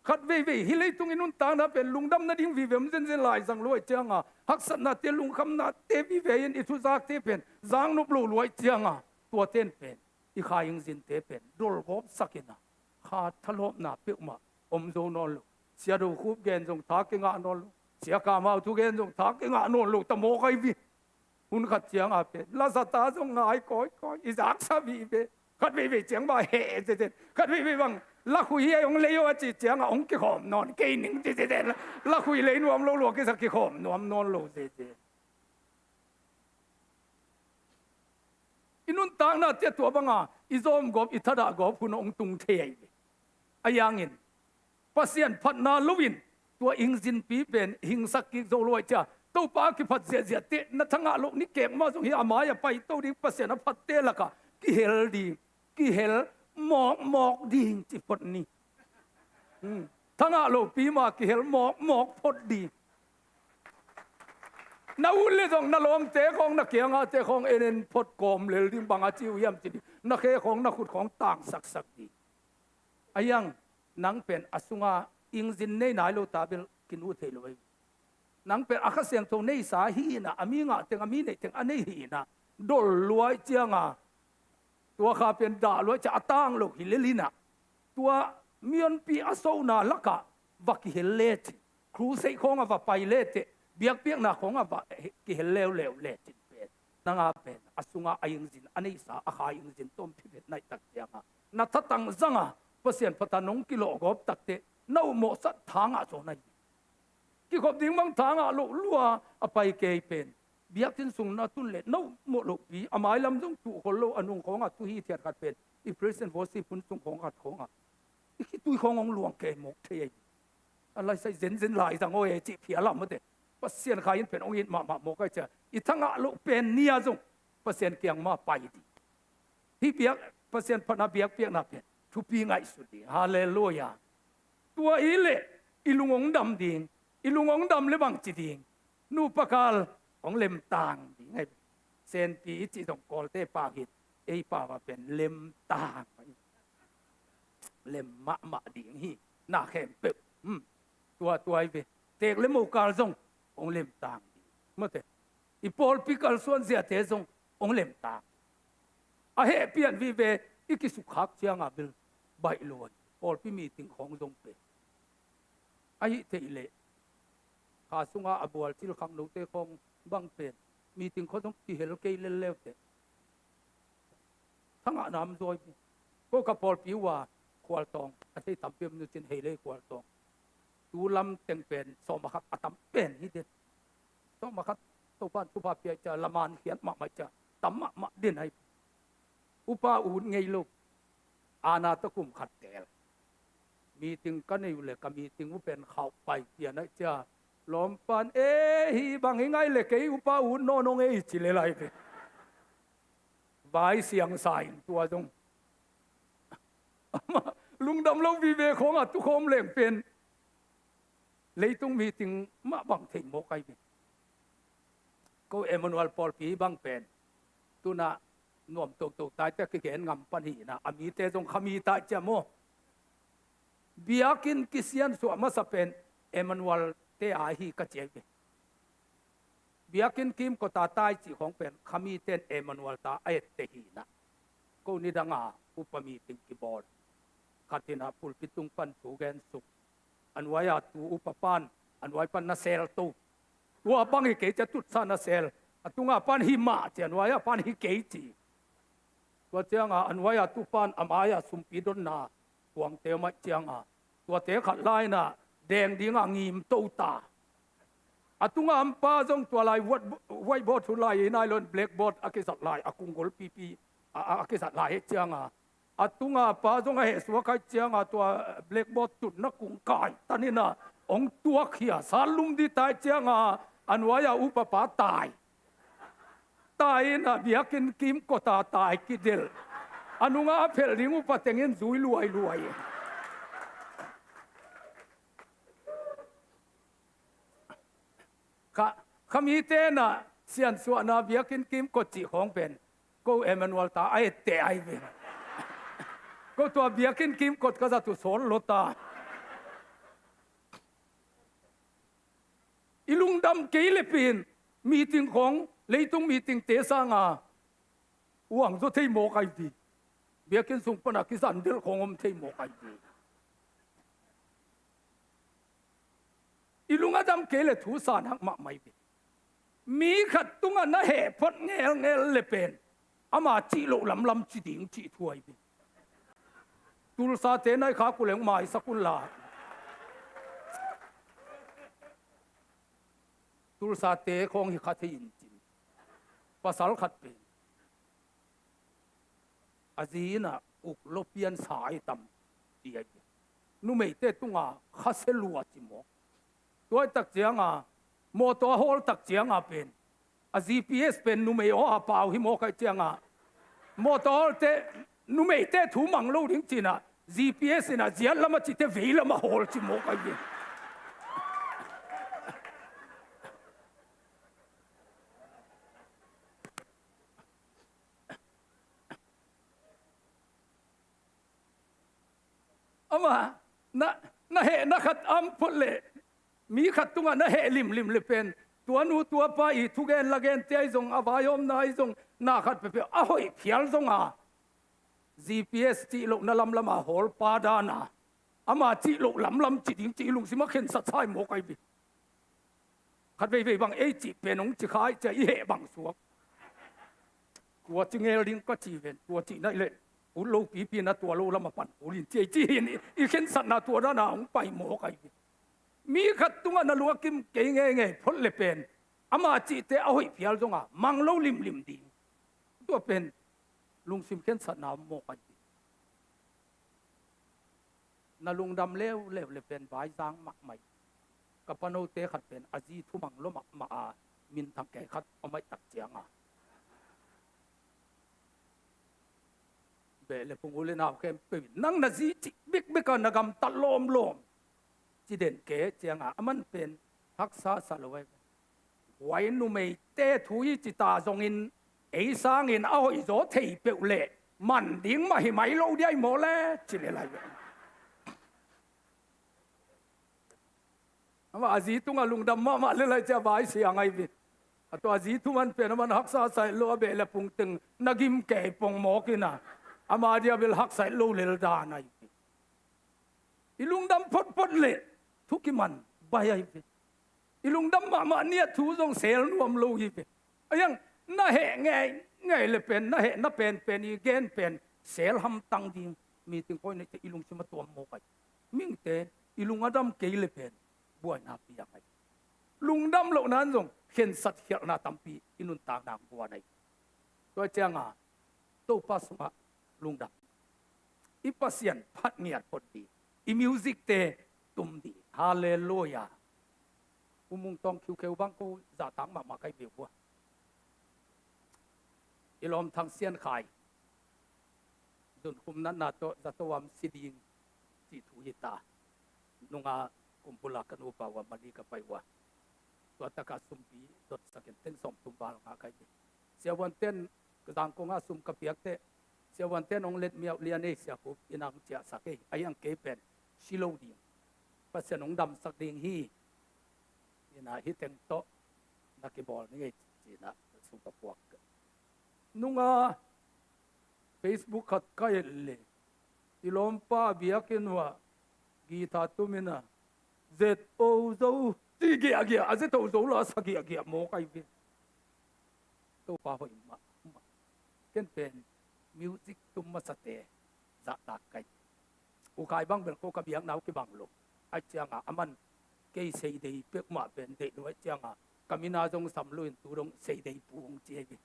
Khat veivei hi leitung i nuntakna pen lungdam nading vive om zenzen lai zang luai cianga haksatnate lungkhamnate vive in i thuzakte pen zang nop lo luai cianga tuaten pen i kha ingzinte pen dolgawp sak inah kha thalawpna peuhmah om zo nawn lo. Sia Do Khup gen zong tha kingah nawn lo. Sia Kam Hau thu gen zong tha kingah nawn lo ta mawk ahi vi. Hun khat cianga pen lazata zong ngai kawikawi i zaksa vive. Khat veivei ciang bang heh zezen, khat veivei bang lakhui hi a hong lei aw a ci ciangah hong kikhawm nawn kei ning ci zezen. Lakhui lei nuam lo lua kisa kikhawm nuam nawn lo zezen. I nuntakna ciah tua banga i zawm gawp, i thadah gawp hun hong tung thei ahi ve. A yangin Pasian phatna loin tua ingzinpi pen hingsak kik zo luai cia. Topa a kiphat ziahziah teh na thangah loh ni kek mah zong hi a mai a paito ding Pasian a phatte lakah kihel ding, kihel mawkmawk ding ci phot ni. Hmm. Thangah lopi mah kihel mawkmawk phot ding. Na ut le zong na lawmte khawng na kiangahte khawng en en phot kawm lel ding, bang a ci uh hiam ci ding. Na khe khawng na khut khawng tangsaksak ding. A hiang nang pen a sunga ingzin nei nai lo ta bel kinu thei lo ei. Nang pen a Kha Siangtho neisa hi inah, a mi ngah teng a mi neih teng a nei hi inah, dol luai cianga tua kha pen dah luai cia a tang lo hi lel inah, tua mionpi a sona lakah va kihel lecin, crusade khawngah va pai leteh, biakpiakna khawngah va kihel leuleu lecin pen, nanga pen a sunga a ingzin a neisa a Kha ingzin tawm phiphet naih tak cianga na thatang zanga Pasian phata nong kilawh gawp takteh na upmawhsat thangah zaw na hi. Kikhop ding bang thangah loh lua a pai kei pen, biakinn sung na tun leh na upmawh lohpi a mailam zong tuhkhol lo a nungkhawngah tuhi thiat khat pen i praise and worship hun sung khawng khat khawngah i khitui khawng hong luang kei mawk thei ahi. A laisai zenzen lai zang aw e cih phial ah mawte. Pasian Kha in pen hong it mahmah mawk ahi cia, i thangah loh pen nia zong Pasian kiang mah pai ding. Hih biak, Pasian phatna biakpiakna pen thupi ngaihsut ding. Halleluiah. Tua i leh i lung hong dam ding. I lung hong dam le bang ci ding. Nupa kal hong lemtang ding ahi. Senpi i cih zong Kawlte pau hi. Ei pau a pen lemtang. Lem mahmah ding hi. Na khempeuh. Hmm. Tua tua i ve. Teek le mokal zong hong lemtang ding. Mawte. I pawlpi kalsuan ziate zong hong lemtang. A heh pian vive i kisukkhak cianga bil baih luai. Pawlpi meeting khawng zong pe. Ahi theih leh Kha sunga a bual cil khangnote khawng bang pen meeting khaw zong kihel kei lelleuteh. Thangah nam zawi. Ko ka pawlpi uh a Khualtawng a thei tampi om nu cin hei lei Khualtawng. Tu lam teng pen sawm a khat a tam pen hi den. Sawm a khat Topan thupha piai cia laman khiat mahmah cia tam mahmah den hai. Upa ut ngei lo. Ana ta kum khat tel. Meeting ka nei uh le ka meeting uh pen khauh pai pian aih cia. Lawmpan e hi bang hi ngai le kei upa ut nawnawng e hi ci le lai ve. Vai siangsa in tua zong. Amah lungdam lo vive khawngah tukhawm leng pen leitung meeting mah bang thei mawk ahi ve. Ko Emmanuel pawlpi bang pen tunah nuam toto taite kigen ngam pan hi inah a mite zong kha mi tai cia maw. Biakinn kisiansuah masa pen Emmanuel te ai hi ka ci ahi ve. Biakinn kimkota tai cih khawng pen kha miten Emmanuel ta a etteh hi inah. Ko nidanga upa meeting kibawl. Khat inah pulpit tung pan thu gen suk. A nuai-a tu upa pan a nuai pan na sel to. Tua bang hi kei cia tutsa na sel. A tunga pan hi mah ci a nuai-a pan hi kei ci. Tua cianga a nuai-a tu pan a mai-a sumpi donna kuangte maih cianga tuate khat laina deng dinga ngim to ta. A tunga ampa zong tua lai whiteboard hun lai i nai lon blackboard a kizat lai a kunggol pipi a kizat lai hi cianga a tunga pa zong a hehsuak hai cianga tua blackboard tutna kung kai tanina hong tuak hi a sal lum di tai cianga a nuai-a upa pa tai. Tai inah biakinn kimkota tai kidelh. A nunga a phelh ding upa tengin zui luailuai. Kha, kha mite na siansuahna biakinn kimkot cih khawng pen ko Emmanuel ta a etteh ahi ve. Ko tua biakinn kimkot ka zat uh sawl lota. I lungdam kei le pen meeting khawng leitung meeting te sanga uang zaw thei mawk ahi ve. Biakinn sung pana kizandelh khawng om thei mawk ahi ve. I lung a dam kei le thu sa nak mahmah hi ve. Mi khat tungah na heh phot ngelngel le pen Ama cih loh lamlam ci ding cih thu ahi ve. Tulsate nai kha kuleng maisak un la. Tulsate khawng hi kha thei in cin. Pasal khat pen a zi in ah uk lo pian sa ahi tam ti ahi. Numeite tunga khasia lua ci mawk. Tuai tak cianga mawtaw a hawl tak cianga pen a G P S pen numei aw a pau hi mawk ahi cianga mawtaw a hawlte numeite thu mang lo ding cinah G P S inah ziat lam a cite vei lam a hawl ci mawk ahi. Ama na, na heh na khat am phot le mi khat tungah na heh limlim le pen tua nu tua pa i thugen lagente ahi zong a vaihawmna ahi zong na khat pepeh a hoih phial zonga G P S cih loh na lamlama hawlpa dana ama cih loh lamlam cih ding cih lungsim a khensat sai mawk ahi ve. Khat veivei bang ei cih pen hong ci kha ih cia i heh bang suak. Tua ci ngel ding ka ci ven tua cih naih leh ut lo pipi na tua lo lam a pan ulin ci ei ci hin i khensatna tua dana hong pai mawk ahi ve. Mi khat tungah na luakim kei ngeingei phot le pen ama cihte a hoih phial zonga mang lo limlim ding. Tua pen lungsim khensatna mawk ahi ve. Na lungdam leuleu le pen vaizang mahmah hi. Ka panote khat pen a zi thumang lua mahmah a minthang kei khat a maihtak cianga beh le phung u le nau khempeuh in nang na zi cih bikbik a na gamtat lawmlawm ci den kei cianga a man pen haksa sa lo ai. Huai numeite thu i cita zongin ei sangin a hoihzaw thei peuh leh man ding mah hi mai lo diai maw le ci le lai. Amah a zi tungah lungdam mahmah le lai cia vai siang ai ve. A tua a zi thuman pen a man haksa sai lo a beh le pungteng na gim kei pong mawkina ama dia bel haksa lo lel dan ai ve. I lungdam photphot le thu kiman bai ai ve. I lungdam mahmah niat thu zong sel nuam lo hi ve. A hiang na heh ngei ngei le pen na heh na pen pen i gen pen sel hamtang ding meeting point neite i lungsim a tuam mawk ai. Mingte i lung a dam kei le pen buaina piang ai. Lungdam loh nan zong khensat khialhna tampi i nuntak nang buan ai. Tua cianga Topa sungah lungdam. I Pasian phat ngiat phot dih. I music te tum dih. Halleluia. U Mung Tawng khiukheu bang ko zahtak mahmah kai ve uh a. I lawm Thang Sian Khai zunkhum natna tawh zato am si ding cih thu hi ta. Nunga kumpula ka nupa uh a Mali ka pai uh a. Tua taka sumpi dotsak in teng sawm tum val nga kai ve. Siavuanten zangkonga sum ka piak teh siavuanten hong let miauh lian ei siakup ina hong ciahsak ei a hiang kei pen si lo ding Pasian hong damsak ding hi. Ina hi teng tawh na kibawl ni ngei cina sum ka puak. Nunga Facebook khat ka et le i lawmpa biakinn uah guitar tumina Z O zo ti giahgiah a Z O zo la a sa giahgiah mawk ai ve. Topa hoih mahmah. Ken pen music tum masate zahtak kai. U Khai bang bel ko ka biakna uh kibang lo. Ai cianga a man kei seidei pek mah pen deih lo ai cianga ka mina zong sam lo in tu dong seidei pu hong ci ai ve.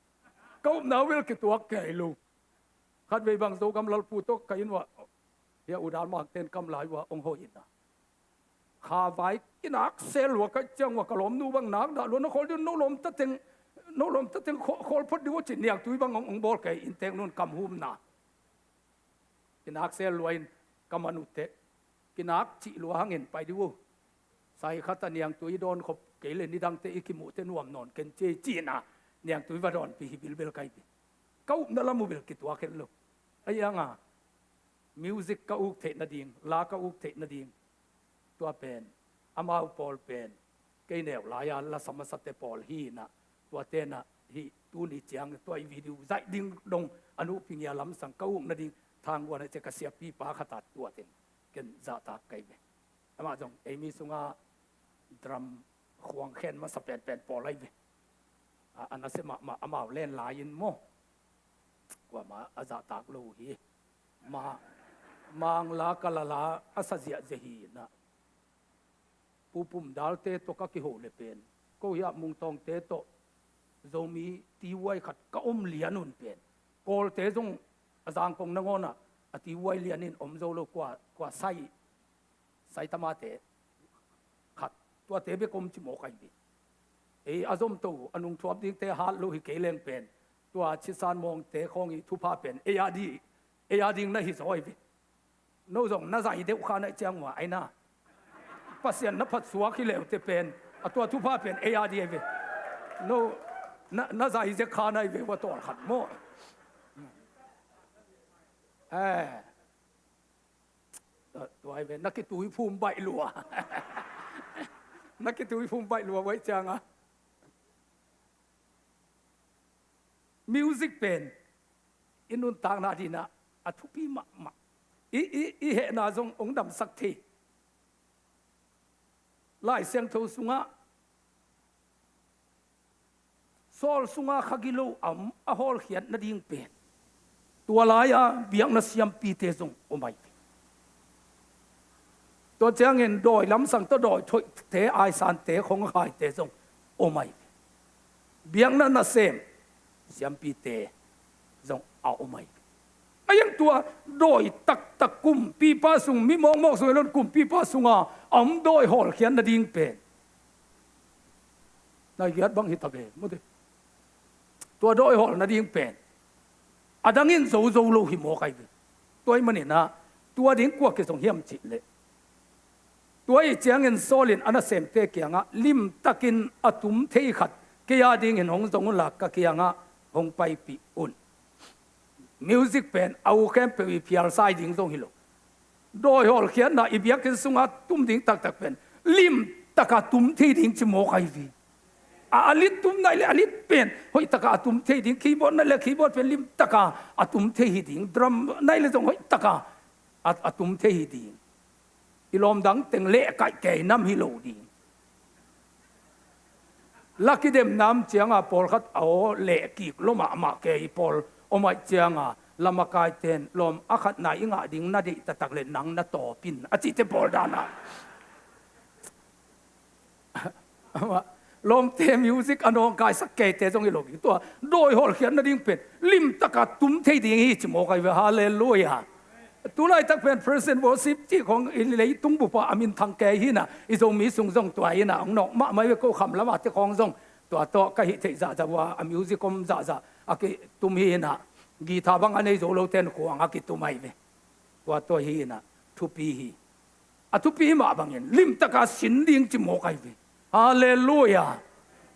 Ka upna uh bel kituak kei lo. Khat vei bang Zogam Lalpu tawh ka inn uah hia u dal mangten kam lai uah hong hoih ina. Kha vai kinak sel lua ka ciang uah ka lawmnu bang nak dah lua na khawl dih uh no lawm tateng no lawm tateng khawl phot dih uh cin niangtui bang hong bawl kei in tek nun kam humna. Kinak sel lua in ka man uh teh kinak cih lua hangin pai dih uh. Sai khat a niangtui i dawn khop kei le nidangte i kimuhte nuam nawn ken ci ei cina niangtui va dawnpi hi bilbel kai dih. Ka upna lam uh bel kituak het lo. A hianga music ka uk theih nading la ka uk theih nading tua pen amau pawl pen kei neu lai-a lasa masate pawl hi inah tua tenah hih tuni ciang tua i video zaih ding dong a nuhpi ngia lamsang ka uk nading thangguan a cia ka siapipa khat a tua teng ken zahtak kai ve. Amah zong eimi sungah drum khuang khen masa penpen pawl ai ve. A, a nasia mahmah amau len lai-in maw Kuamah a zahtak lo hi. Ma, Mangla Kalala a sa ziahziah hi inah. Pu Pum Dalte tawh ka kiho le pen, ko hiah Mungtawngte tawh Zomi tihuai khat ka om lian un pen, Kawlte zong a Zangkong nangawnah a tihuai lian in om zo lo, kua, kua sai, Saitamate khat, tuate bek om ci mawk ahi ve. Ei a zomto a nungthuap dingte hat lo hi kei leng pen, tua Chisan Mawngte khawng i thupha pen ei a di, ei a ding na hi zaw ahi ve. No zong na zai deuh kha naih ciang ua aina, Pasian na phatsuak hi leute pen, a tua thupha pen ei a di ahi ve. No na, na zai zek kha naih ve ua tawl khat maw. Eh. Tua hi ve, na kitui phum baih lua. Na kitui phum baih lua uaih cianga music pen i nuntakna dinah a thupi mahmah. I, i, i hehna zong hong damsak thei. Lai Siangtho sungah Saul sunga kha gilo a om a hawlkhiat nading pen tua lai-a biakna siampite zong om ahi ve. Tua ciangin dawi lamsang tawh dawi thoihte, aisante, khongkhaite zong om ahi ve. Biakna nasem siampite zong a om ahi ve. A iang tua dawi taktak kumpipa sung, mi mawkmawk sung i lon kumpipa sunga a om dawi hawlkhiat nading pen na giat bang hi ta ve, mute. Tua dawi hawl nading pen a dangin zo zo lo hi mawk ahi ve. Tua ih maninah tua ding kua kizong hiam cih leh, tua ih ciangin Saul in a nasemte kiangah limtakin a tum thei khat kei a dingin hong zong unla ka kiangah hong paipih un. Music pen a u khempeuh i phialsai ding zong hi lo. Dawi hawlkhiatna i biakinn sunga tum ding taktak pen limtaka tum thei ding ci mawk ahi ve. A, a lit tum naih le a lit pen hoihtaka a tum thei ding, keyboard naih le keyboard pen limtaka a tum thei hi ding, drum naih le zong hoihtaka a, a tum thei hi ding. I lawm dang teng leh kaih kei nam hi lo ding. La kidem nam cianga pawlkhat a aw leh kik lo mahmah kei pawl om aih cianga lamakaiten lawm a khatna i ngah ding na deih taktak le nang na tawpin a cihte pawl dana. Amah lawmte music a nawngkaisak keite zong hi lo ding. Tua dawi hawlkhiat nading pen limtaka tum thei ding hi ci mawk ahi ve. Halleluiah. Tulaitak pen praise and worship cih khawng i leitung bupa a minthang kei hinah i Zomi sung zong tua hinah hong nawk mahmah hi ve. Ko kham lamah te khawng zong tua tawh ka hih theih zahzah uh a, a music om zahzah a kitum hinah guitar bang a nei zo lote in khuang a kitum ahi ve. Tua tawh hinah thupi hi. A thupi mah bangin limtaka sin ding ci mawk ahi ve. Halleluiah.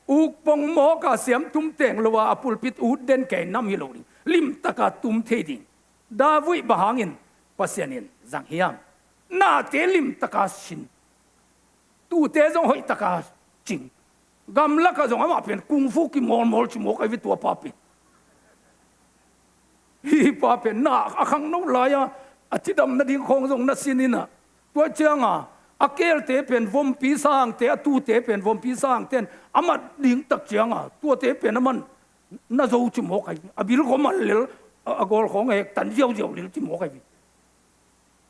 Ukpong mawka siam tum teng lo a, a pulpit ut den kei nam hi lo ding. Limtaka tum thei ding. David bang hangin Pasian in zang hiam? Nate limtaka sin. Tute zong hoihtaka cing. Gamlakah zong amah pen kung fu kimawlmawl ci mawk ahi ve tua pa pen. Hih pa pen na a khangno lai-a a cidam nading khawng zong na sin inah, tua cianga a kelte pen vompi sangte, a tute pen vompi sangte in a mat ding tak cianga tuate pen a man na zo ci mawk ahi. A bil khawng man lel, a, a gawl khawng a hek tan ziauziau lel ci mawk ahi.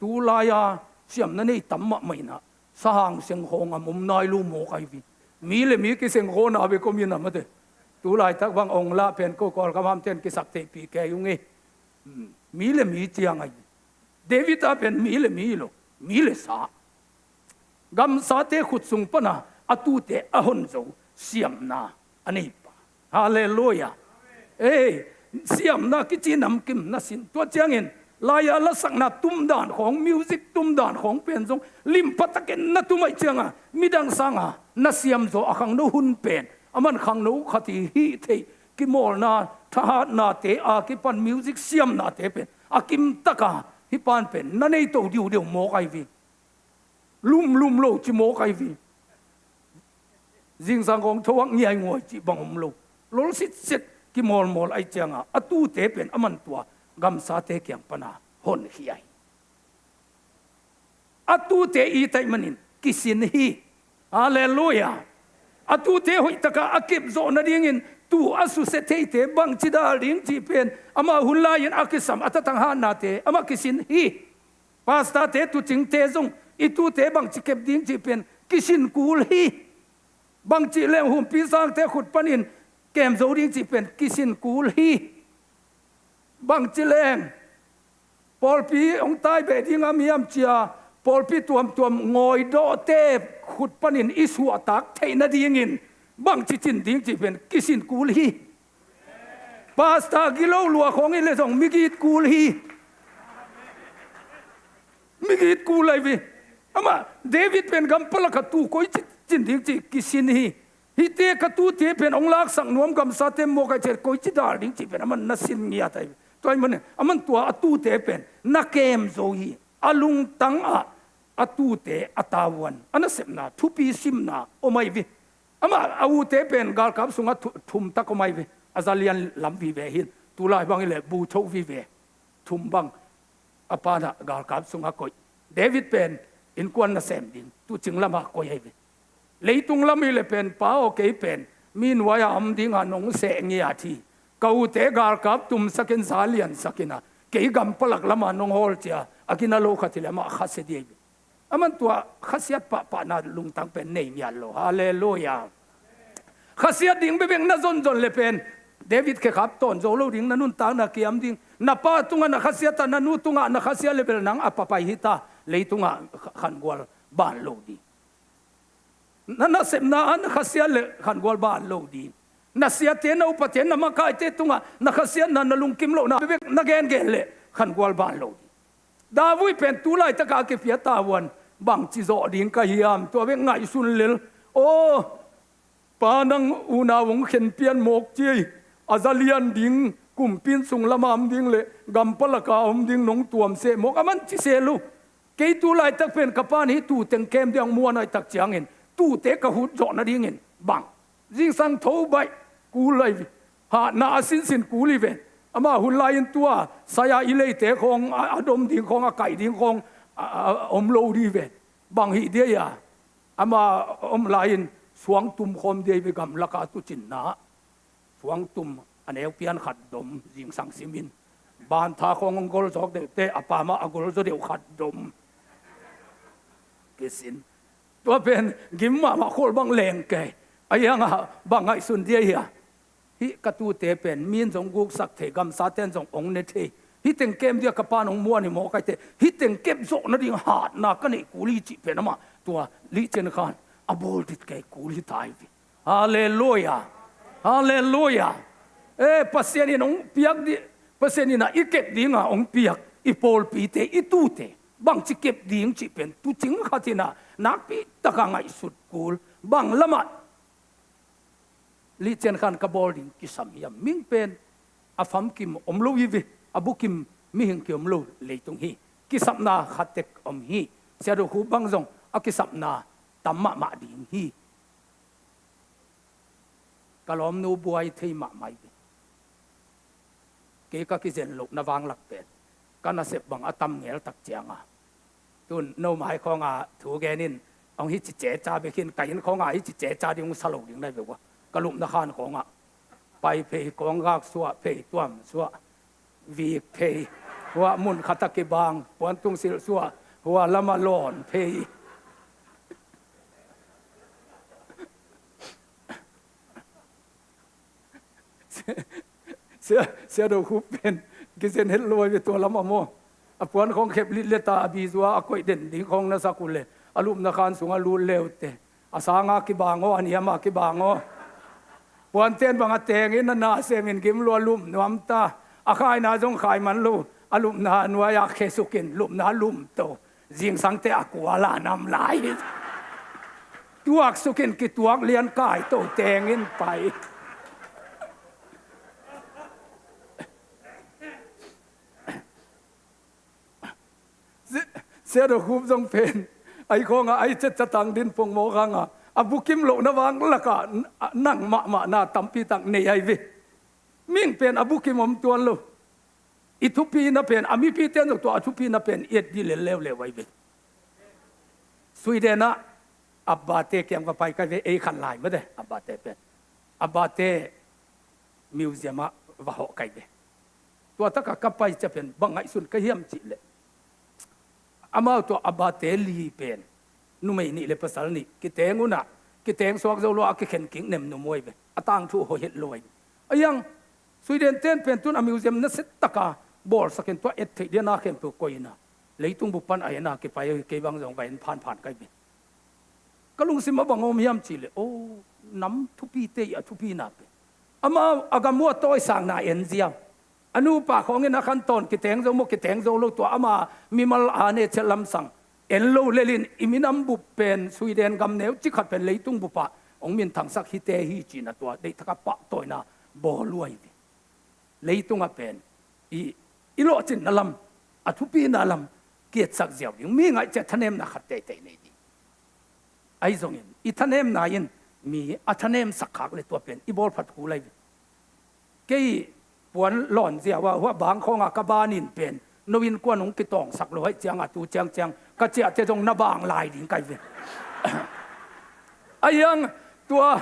Tulai-a siamna nei tam mahmah inah sahang seng khawng a mom nai lo mawk ahi vi. Mi le mi kiseng khawna bek om inah mate. Tulaitak bang ong lah pen ko Kawlgam hamten kisap theihpih kei ung hi. Hmm. Mi le mi ciang ahi. David a pen mi le mi lo, mi le sa. Gamsate khut sung pana a tute a hon zo siamna a neipa. Halleluiah. Ei, siamna kici namkim na sin. Tua ciangin lai-a lasakna tumdan khawng, music tumdan khawng pen zong limpatakin na tum aih cianga midang sanga na siamzaw a khangno hun pen a man khangno khat hi hih theih kimawlna thahatnate a kipan music siamnate pen a kimtaka hih pan pen na neito diudeu mawk ahi vi. Lumlum lo ci mawk ahi vi. Zingsang kong thoak ngiainguai cih bang om lo. Lol sitset kimawlmawl aih cianga a tute pen a man tua gamsate kiang pana honkhia hi. A tute i taih manin kisin hi. Halleluiah. A tute hoihtaka a kepzawh nadingin Tuu a susia theite bangci dal ding cih pen amah hun lai-in a kisam a tatang hatnate amah kisin hi. Pastorte tuucingte zong i tuute bangci kep ding cih pen kisin kul hi. Bangci leng humpi sangte khut panin kem zo ding cih pen kisin kul hi. Bangci leng pawlpi hong tai beh ding a miam cia, pawlpi tuamtuam ngawidawhte khut panin i suahtak theih nadingin bangci cin ding cih pen kisin kul hi. Pastor gilo lua khawng i le zong migit kul hi. Migit kul lai vi. Amah David pen gam palak a tuu koi ci cin ding cih kisin hi. Hihte ka tuute pen hong laksak nuam gamsate mawk ai ciat koi ci dal ding cih pen amah na sin ngiat ai. Tua ahih manin amah tua a tuute pen na kem zo hi. A lungtang ah a tuute a tavuan a nasepna thupi simna om ai vi. Amah a ute pen galkap sungah thu- thum tak om ai vi. A za lian lam vive hin, tulai bang i le bu cho vive. Thum bang a pana galkap sungah koih. David pen innkuan nasem ding tuucing lamah koih ai ve. Leitung lam i le pen pa aw kei pen mi nuai-a om dinga nong seh ngiat hi. Ka ute galkap tumsakin za liansakin a kei gam palak lamah nong hawl cia a gina lo khat hi le amah khasia ding ai ve. Amah tua khasiat pahpahna lungtang pen nei ngiat lo. Halleluiah. Khasiat ding bekbek na zonzon le pen David khekhap tawn zo lo ding, na nuntakna kiam ding. Na pa tungah na khasiat a, na nu tungah na khasiat le bel nang a papai hi ta, leitungah khangual ban lo ding. Na nasepna ah na khasiat le khangual ban lo ding. Na siate, na upate, na makaite tungah na khasiatna, na lungkim lohna bekbek na gengen le khangual ban lo ding. David pen tu laitaka a kipia tavuan bangci zawh ding ka hiam? Tua bek ngaihsun lel. Aw, pa nang unau hong khenpian mawk ci ei. A za lian ding, kumpi inn sung lama om ding le gam palaka om ding nong tuam seh mawk, amah ci seh lo. Kei tu laitak pen ka pa nih tuu teng kem ding hong muan ai tak ciangin tuute ka hut zawh nadingin bang zingsang tho baih kul lai vi. Hatna a sinsin kul hi ve. Amah hun lai-in tua sai-a i leite khawng a, a dom ding khawng, a kaih ding khawng a, a, a om lo ding ve. Bang hih ding a, amah om lai-in suang tum khawm ding ve, gamlaka tuucinna. Suang tum a neu pian khat dom zingsang simin. Bantha khawng hong gol zawk deuhte a pamah a gol zaw deuh khat dom. Kisin. Tua pen gim mahmah khawl bang leng kei. A hiangah bang ngaihsun ding a hia? Hih ka tuute pen mi in zong guksak thei, gamsate in zong hong ne thei. Hih teng kem ding a ka pa in hong muan hi mawk ai teh. Hih teng kep zawh nading hatna ka neih kul hi cih pen amah tua Lih Cian Khan a bawl dit kei kul hi ta hi ve. Halleluiah. Halleluiah. Eh, Pasian in hong piak ding, Pasian in a i kep dinga hong piak i pawlpite, i tuute bangci kep ding cih pen tuucing khat in a nakpi taka ngaihsut kul. Bang lamah Lih Cian Khan ka bawl ding kisam hiam? Mihing pen a famkim om lo hi ve, a bukim mihing kiom lo leitung hi. Kisapna khat tek om hi. Sia Do Khup bang zong a kisapna tam mahmah ding hi. Ka lawmnu buai thei mahmah hi ve. Kei ka kizen lohna vanglak pen ka nasep bang a tam ngel tak cianga, tun no mai khawnga thu genin hong hici ceca bekin ka inn khawnga hici ceca ding hong sa lo ding nai ve ua. Ka lupna khan khawnga pai phei, kawnggak suah phei, tuam suah, vik phei, hua mun khata kibang, puantung silh suah, hua lama lawn phei. Sia, Sia Do Khup pen kizen het luai ve tua lamah maw. A puan khawng khep litleta a bizua a koih den ding khawng na sak uh le a lupna khan sungah lut leute. A sanga kibang aw, a niama kibang aw. Puanten bang a tengin a na semin gim lua lup nuam ta. A khaina zong khai man lo. A lupna nuai-ah khe sukin lupna lumto. Zingsangte a kuala nam lai. Tuak sukin kituak lian kaito tengin pai. Sia Do Khup zong pen ai khawnga ai cetcatang din pongmawk hanga a bukim lohna vang laka nang mahmah na tampi tak nei ai ve. Mihing pen a bukim om tuan lo. I thupina pen a mipite in zong tua a thupina pen i et dih lel leuleu ai ve. Sweden ah Abbate kiang va pai kai ve, ei khan lai mate Abbate pen. Abbate museum ah va hawh kai ve. Tua takah ka pai ciang pen bang ngaihsun ka hiam cih leh, amau tua a bate li pen numei nih le pasal nih kiteng unah, kiteng suak zo lo a kikhen kik nem numei ve. A tangthu hoih het lo ahi. A iang Sweden ten pen tun a museum nasia taka bawlsak in tua et theih dia na khempeuh koih inah leitung bup pan a en a kipai a, kei bang zong va en phanphan kai ve. Ka lungsim ah bang om hiam cih leh, o, nam thupite ih a thupina pen amau a gam uh a tawisakna en ziau. A nupa khawngin a khan tawn kiteng zo maw, kiteng zo lo, tua ama mimal a ne ciat lamsang en lo lel in i minam bup pen Sweden gam neu cik khat pen leitung bup ah hong minthangsak hite hi ci-in a tua deihtak a pahtawina bawl uh ahi ve. Leitungah pen i, i lawhcinna lam, a thupina lam kietsak ziau ding, mi ngaih ciang thanemna khat teitei nei ding. Ahi zongin i thanemna in mi a thanemsak khak le tua pen i bawlphat kul ahi ve. Kei puan lawn ziau a hua bang khawngah ka ban in pen no innkuan hong kitawngsak lo ahih ciangah tu ciangciang ka ciahte zong na bang lai ding kai ve. A iang tua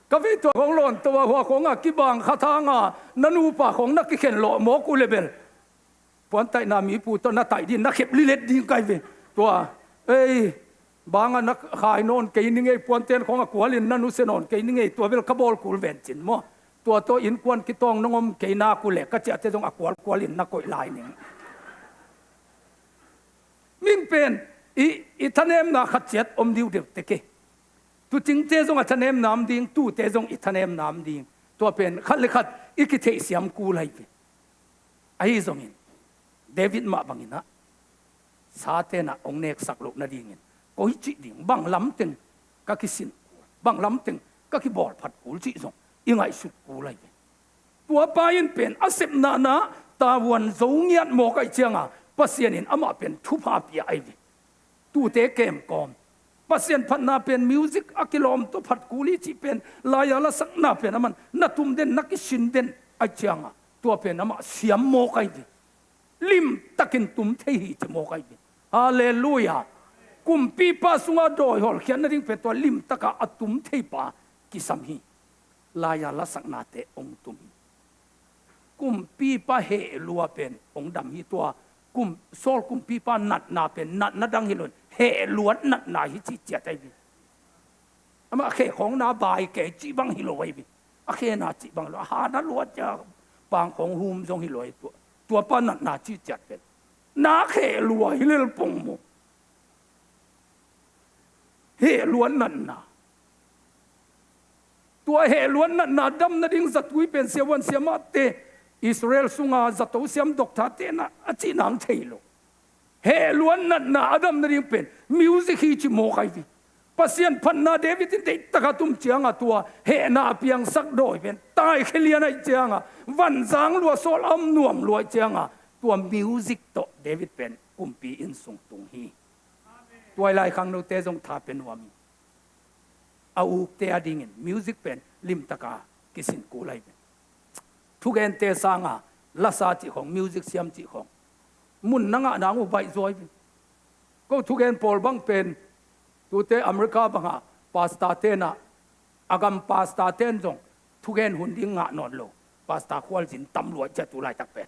ka vei tua khawng lawn to a hua khawngah kibang khat hangah na nupa khawng na kikhen lawh mawk uh le bel puantaihna mipu tawh na taih ding na khep lilet ding kai ve. Tua ei bangah na khai nawn kei ni ngei, puanten khawngah kualin na nusia nawn kei ni ngei, tua bel ka bawl kul ven cin maw. Tua tawh innkuan kitawng nong om kei nak uh le ka ciahte zong a kualkualin na koih lai ning. Ming pen i, i thanemna khat ciat om diudeu tek hi. Tuucingte zong a thanemna om ding, tuute zong i thanemna om ding. Tua pen khat le khat i kitheihsiam kul ahi ve. Ahi zongin David mah banginah sa tenah hong neksak loh nadingin koi cih ding, bang lamteng ka kisin kul, bang lamteng ka kibawlphat kul cih zong i ngaihsut kul ahi ve. Tua pa in pen a sepna na tavuan zo ngiat mawk ahih cianga Pasian in amah pen thupha pia ahi ve. Tuute kemkawm Pasian phatna pen music a kilawm tawh phat kul hi cih pen, lai-a lasakna pen aman na tum den, na kisin den ahih cianga tua pen amah siam mawk ahi ve. Limtakin tum thei hi ci mawk ahi ve. Halleluiah. Kumpipa sunga dawi hawlkhiat nading pen tua limtaka a tum theipa kisam hi. Lai-a lasaknate hong tum hi. Kumpipa heh lua pen hong dam hi. Tua kum, Saul kumpipa natna pen natna dang hi lo in heh luat natna hi cih ciat ahi ve. Amah khe khawng na bai kei cih bang hi lo ahi ve. A khe na cih bang hi lo, a ha na luat cia pang khawng hum zong hi lo ahi. Tua, tuapa natna cih ciat pen na khe lua hi lel pong maw. Heh luat natna. Tua heh luat natna dam nading zatui pen siavuan siamahte, Israel sunga zato siam doctor-te na a cih nang thei lo. Heh luat natna a dam nading pen music hi ci mawk ahi ve. Pasian phatna David in deihtaka tum cianga tua hehna a piangsak dawi pen taikhia lian ahih cianga, vanzang lua, Saul a om nuam lua ahih cianga tua music tawh David pen kumpi inn sung tung hi. Tuailai khangnote zong tha pia nuam hi. A ukte adingin music pen limtaka kisin kul ahi ve. Thugente sanga lasa cih khawng, music siam cih khawng mun na ngah nang uh baih zaw ahi ve. Ko thugen pawl bang pen tute America banga pastor tenah, a gam pastor ten zong thugen hun ding ngah nawn lo pastor khualzin tam lua ahi cia tu laitak pen.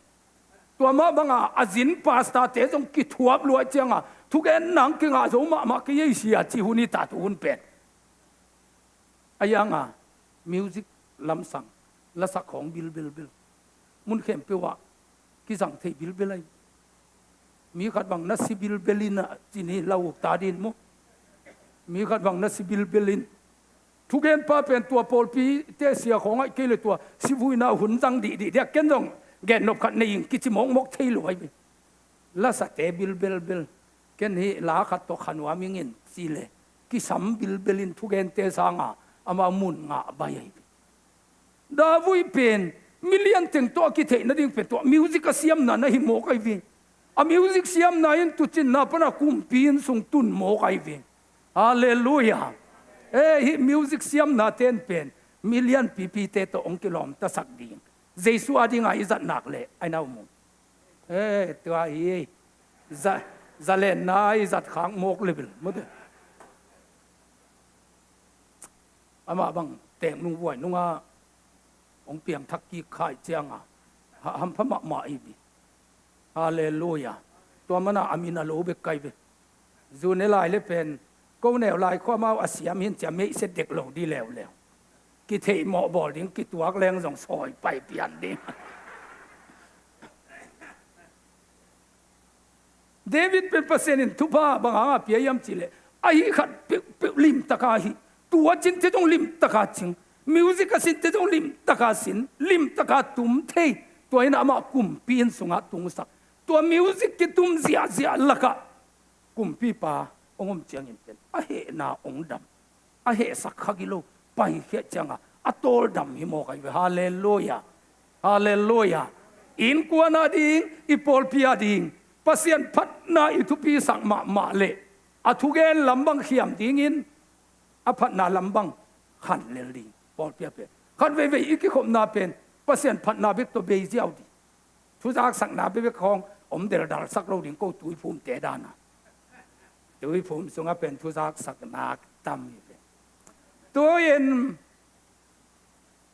Tua mah banga a zin pastor-te zong kithuap lua ahi cianga thugen nang kingah zo mahmah kei ei sia ci hun hi ta tu hun pen. A ianga music lamsang lasak khawng bilbilbil. Mun khempeuh ah kizang thei bilbil ahi. Mi khat bang na si bilbil in a ci ni, la uk ta din mu. Mi khat bang na si bilbil in. Thugenpa pen tua pawlpite sia khawng aih kei le tua sivuina hun zang dihdih dia ken zong gennop khat nei in kici mawkmawk thei lo ahi ve. Lasate bilbelbel, ken hih la khat tawh kha nuam ing in ci le kisam bilbel in thugente sanga amau mun ngah bai ahi ve. David pen milian teng tawh a kitheih nading pen tua music a siamna na hi mawk ahi ve. A music siamna in tuucinna pana kumpi inn sung tun mawk ahi ve. Halleluiah. Eh, hih music siamna ten pen milian pipite tawh hong kilawmtasak ding. Jesu a dinga i zat nak leh ai nau mu. Eh, tua hi. Za, zalenna i zat khak mawk level mute. Amah bang teng nung vuai nunga hong piangthak kik kha ih cianga, ha, hampha mahmah ih bia. Halleluiah. Tua mana a min a lo bek kai ve. Zu ne lai le pen ko neu lai khua mau a siam hin cia meihsia dek lo di leuleu. Kitheih mawh bawl ding, kituak leng zong sawi pai pian ding. David pen Pasian in thupha bang hanga pia hiam cihleh, ahi khat peuhpeuh limtaka hi. Tua cinte zong limtaka cing. Music a sinte zong limtaka sin, limtaka tum thei. Tua in amah kumpi inn sungah tungsak. Tua music kitum ziahziah lakah kumpipa hong om ciangin pen a hehna hong dam. A hehsak kha gilo, paikhiat cianga a tawldam hi mawk ahi ve. Halleluiah. Halleluiah. Innkuan a ding, i pawlpi a ding, Pasian phatna i thupisak mahmah leh a thugen lam bang khiam dingin a phatna lam bang khan lel ding. Pawlpi a pen khat veivei i kikhopna pen Pasian phatna bek tawh bei ziau ding. Thuzaksakna bekbek khawng om deldalsak lo ding ko, tuiphumte dana. Tuiphum sungah pen thuzaksakna tam hi ve. Tu-in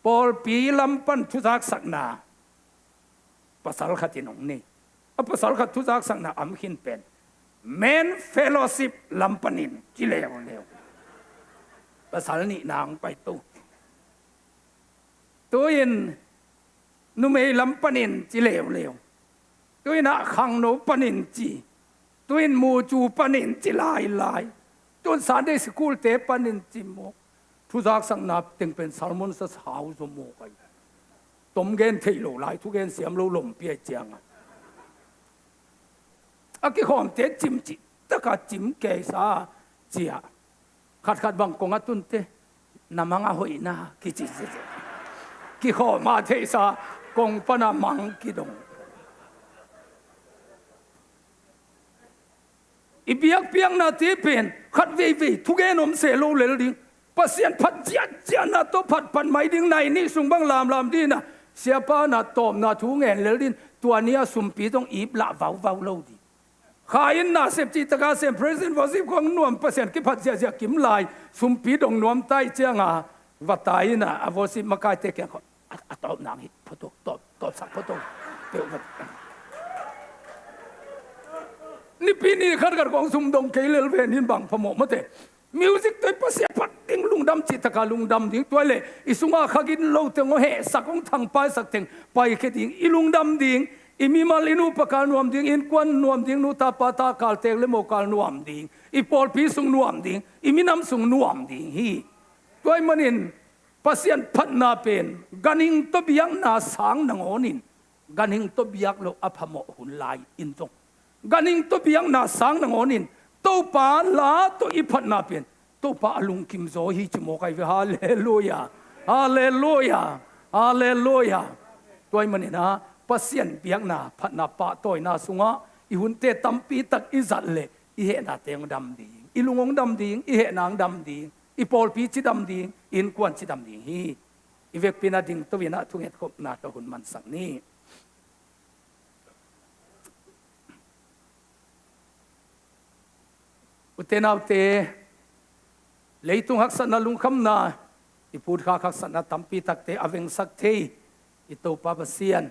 pawlpi lam pan thuzaksakna pasal khat in hong nei. A pasal khat thuzaksakna am khin pen men fellowship lam panin ci leuleu. Pasal nihna hong paito. Tu-in numei lam panin ci leuleu. Tu-in ah khangno panin ci. Tu-in mucu panin ci lailai. Tu-in Sunday school-te panin ci mawk. Thuzaksakna teng pen sermon sa sau zaw mawk ahi. Tom gen thei lo lai, thugen siam lo lompi ahi cianga a kikhawmte cim cihtaka cim keisa cia. Khatkhat bang kong a tunte na mang a hoihna kici. Kikhawm a theihsa kong pana mang kidong. I biakpiaknate pen khat veivei thugen om se lo lel ding. Pasian phat ziahziahna tawh phatphat mai ding, nai nih sung bang lamlam dina siapa na tawpna thu ngen lel din, tua ni a sumpi zong ip lah vauvau lo ding. Kha in nasep cihtaka sem, praise and worship khong nuam, Pasian kiphat ziahziah kim lai, sumpi dong nuam tai cianga va tai ina a worship makaite kiang khong a, a tawp nang hi photo, tawp, tawpsak photo peuh va. Nipi ni khatkhat khong sum dong kei lel ven in bang phamawh mate. Music tawh i Pasian phat ding lungdam cihtaka lungdam ding, tua leh i sunga kha gin lo teng aw hehsak, hong thangpaisak teng paikhia ding, i lungdam ding, i mimal i nupa kal nuam ding, innkuan nuam ding, nu ta pa ta kal, tek le mo kal nuam ding, i pawlpi sung nuam ding, i minam sung nuam ding hi. Tua ahih manin Pasian phatna pen ganhing tawh biakna sang nangawnin, ganhing tawh biak loh a phamawh hun lai in zong, ganhing tawh biakna sang nangawnin Topa la tawh i phatna pen Topa a lungkim zaw hi ci mawk ahi ve. Halleluiah. Halleluiah. Halleluiah. Tua ahih manin ah Pasian biakna phatna pahtawina sungah i hunte tampi tak i zat leh i hehnate hong dam ding, i lung hong dam ding, i hehna hong dam ding, i pawlpi cidam ding, i innkuan cidam ding hi. I vekpi-in a dingto-in ah thungetkhopna tawh hun mansak ni. Ute naute, leitung haksatna, lungkhamna, i phutkhak haksatna tampi takte a vengsak thei i Topa Pasian,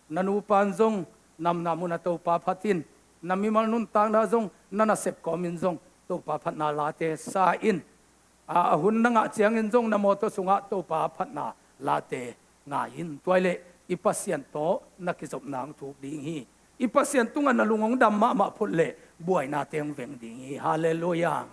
na nupa in zong namna munah Topa phat in, na mimal nuntakna zong, na nasep kawmin zong Topa phatna late sa in. A, a hun na ngah ciangin zong na mawtaw sungah Topa phatna late ngai in. Tua leh i Pasian tawh na kizopna hong thuk ding hi. I Pasian tungah na lung hong dam mahmah phot leh buainate hong veng ding hi. Halleluiah.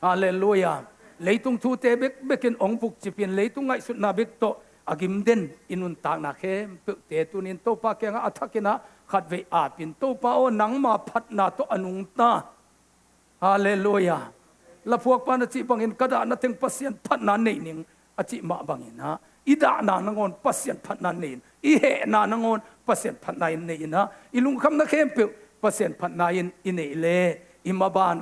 Halleluiah. Leitung thute bekbek in hong vukcip in, leitung ngaihsutna bek tawh a gimden i nuntakna khempeuhte tuni-in Topa kiangah a thakin ah khatvei ap in, Topa aw, nangma phatna tawh a nungta. Halleluiah. Laphuakpa na cih bangin, ka dahna teng Pasian phatna nei ning a cih mah bangin ah, i dahna nangawn Pasian phatna nei in, i hehna nangawn Pasian phatna in nei in ah, i lungkhamna khempeuh Pasian phatna in i neih leh i maban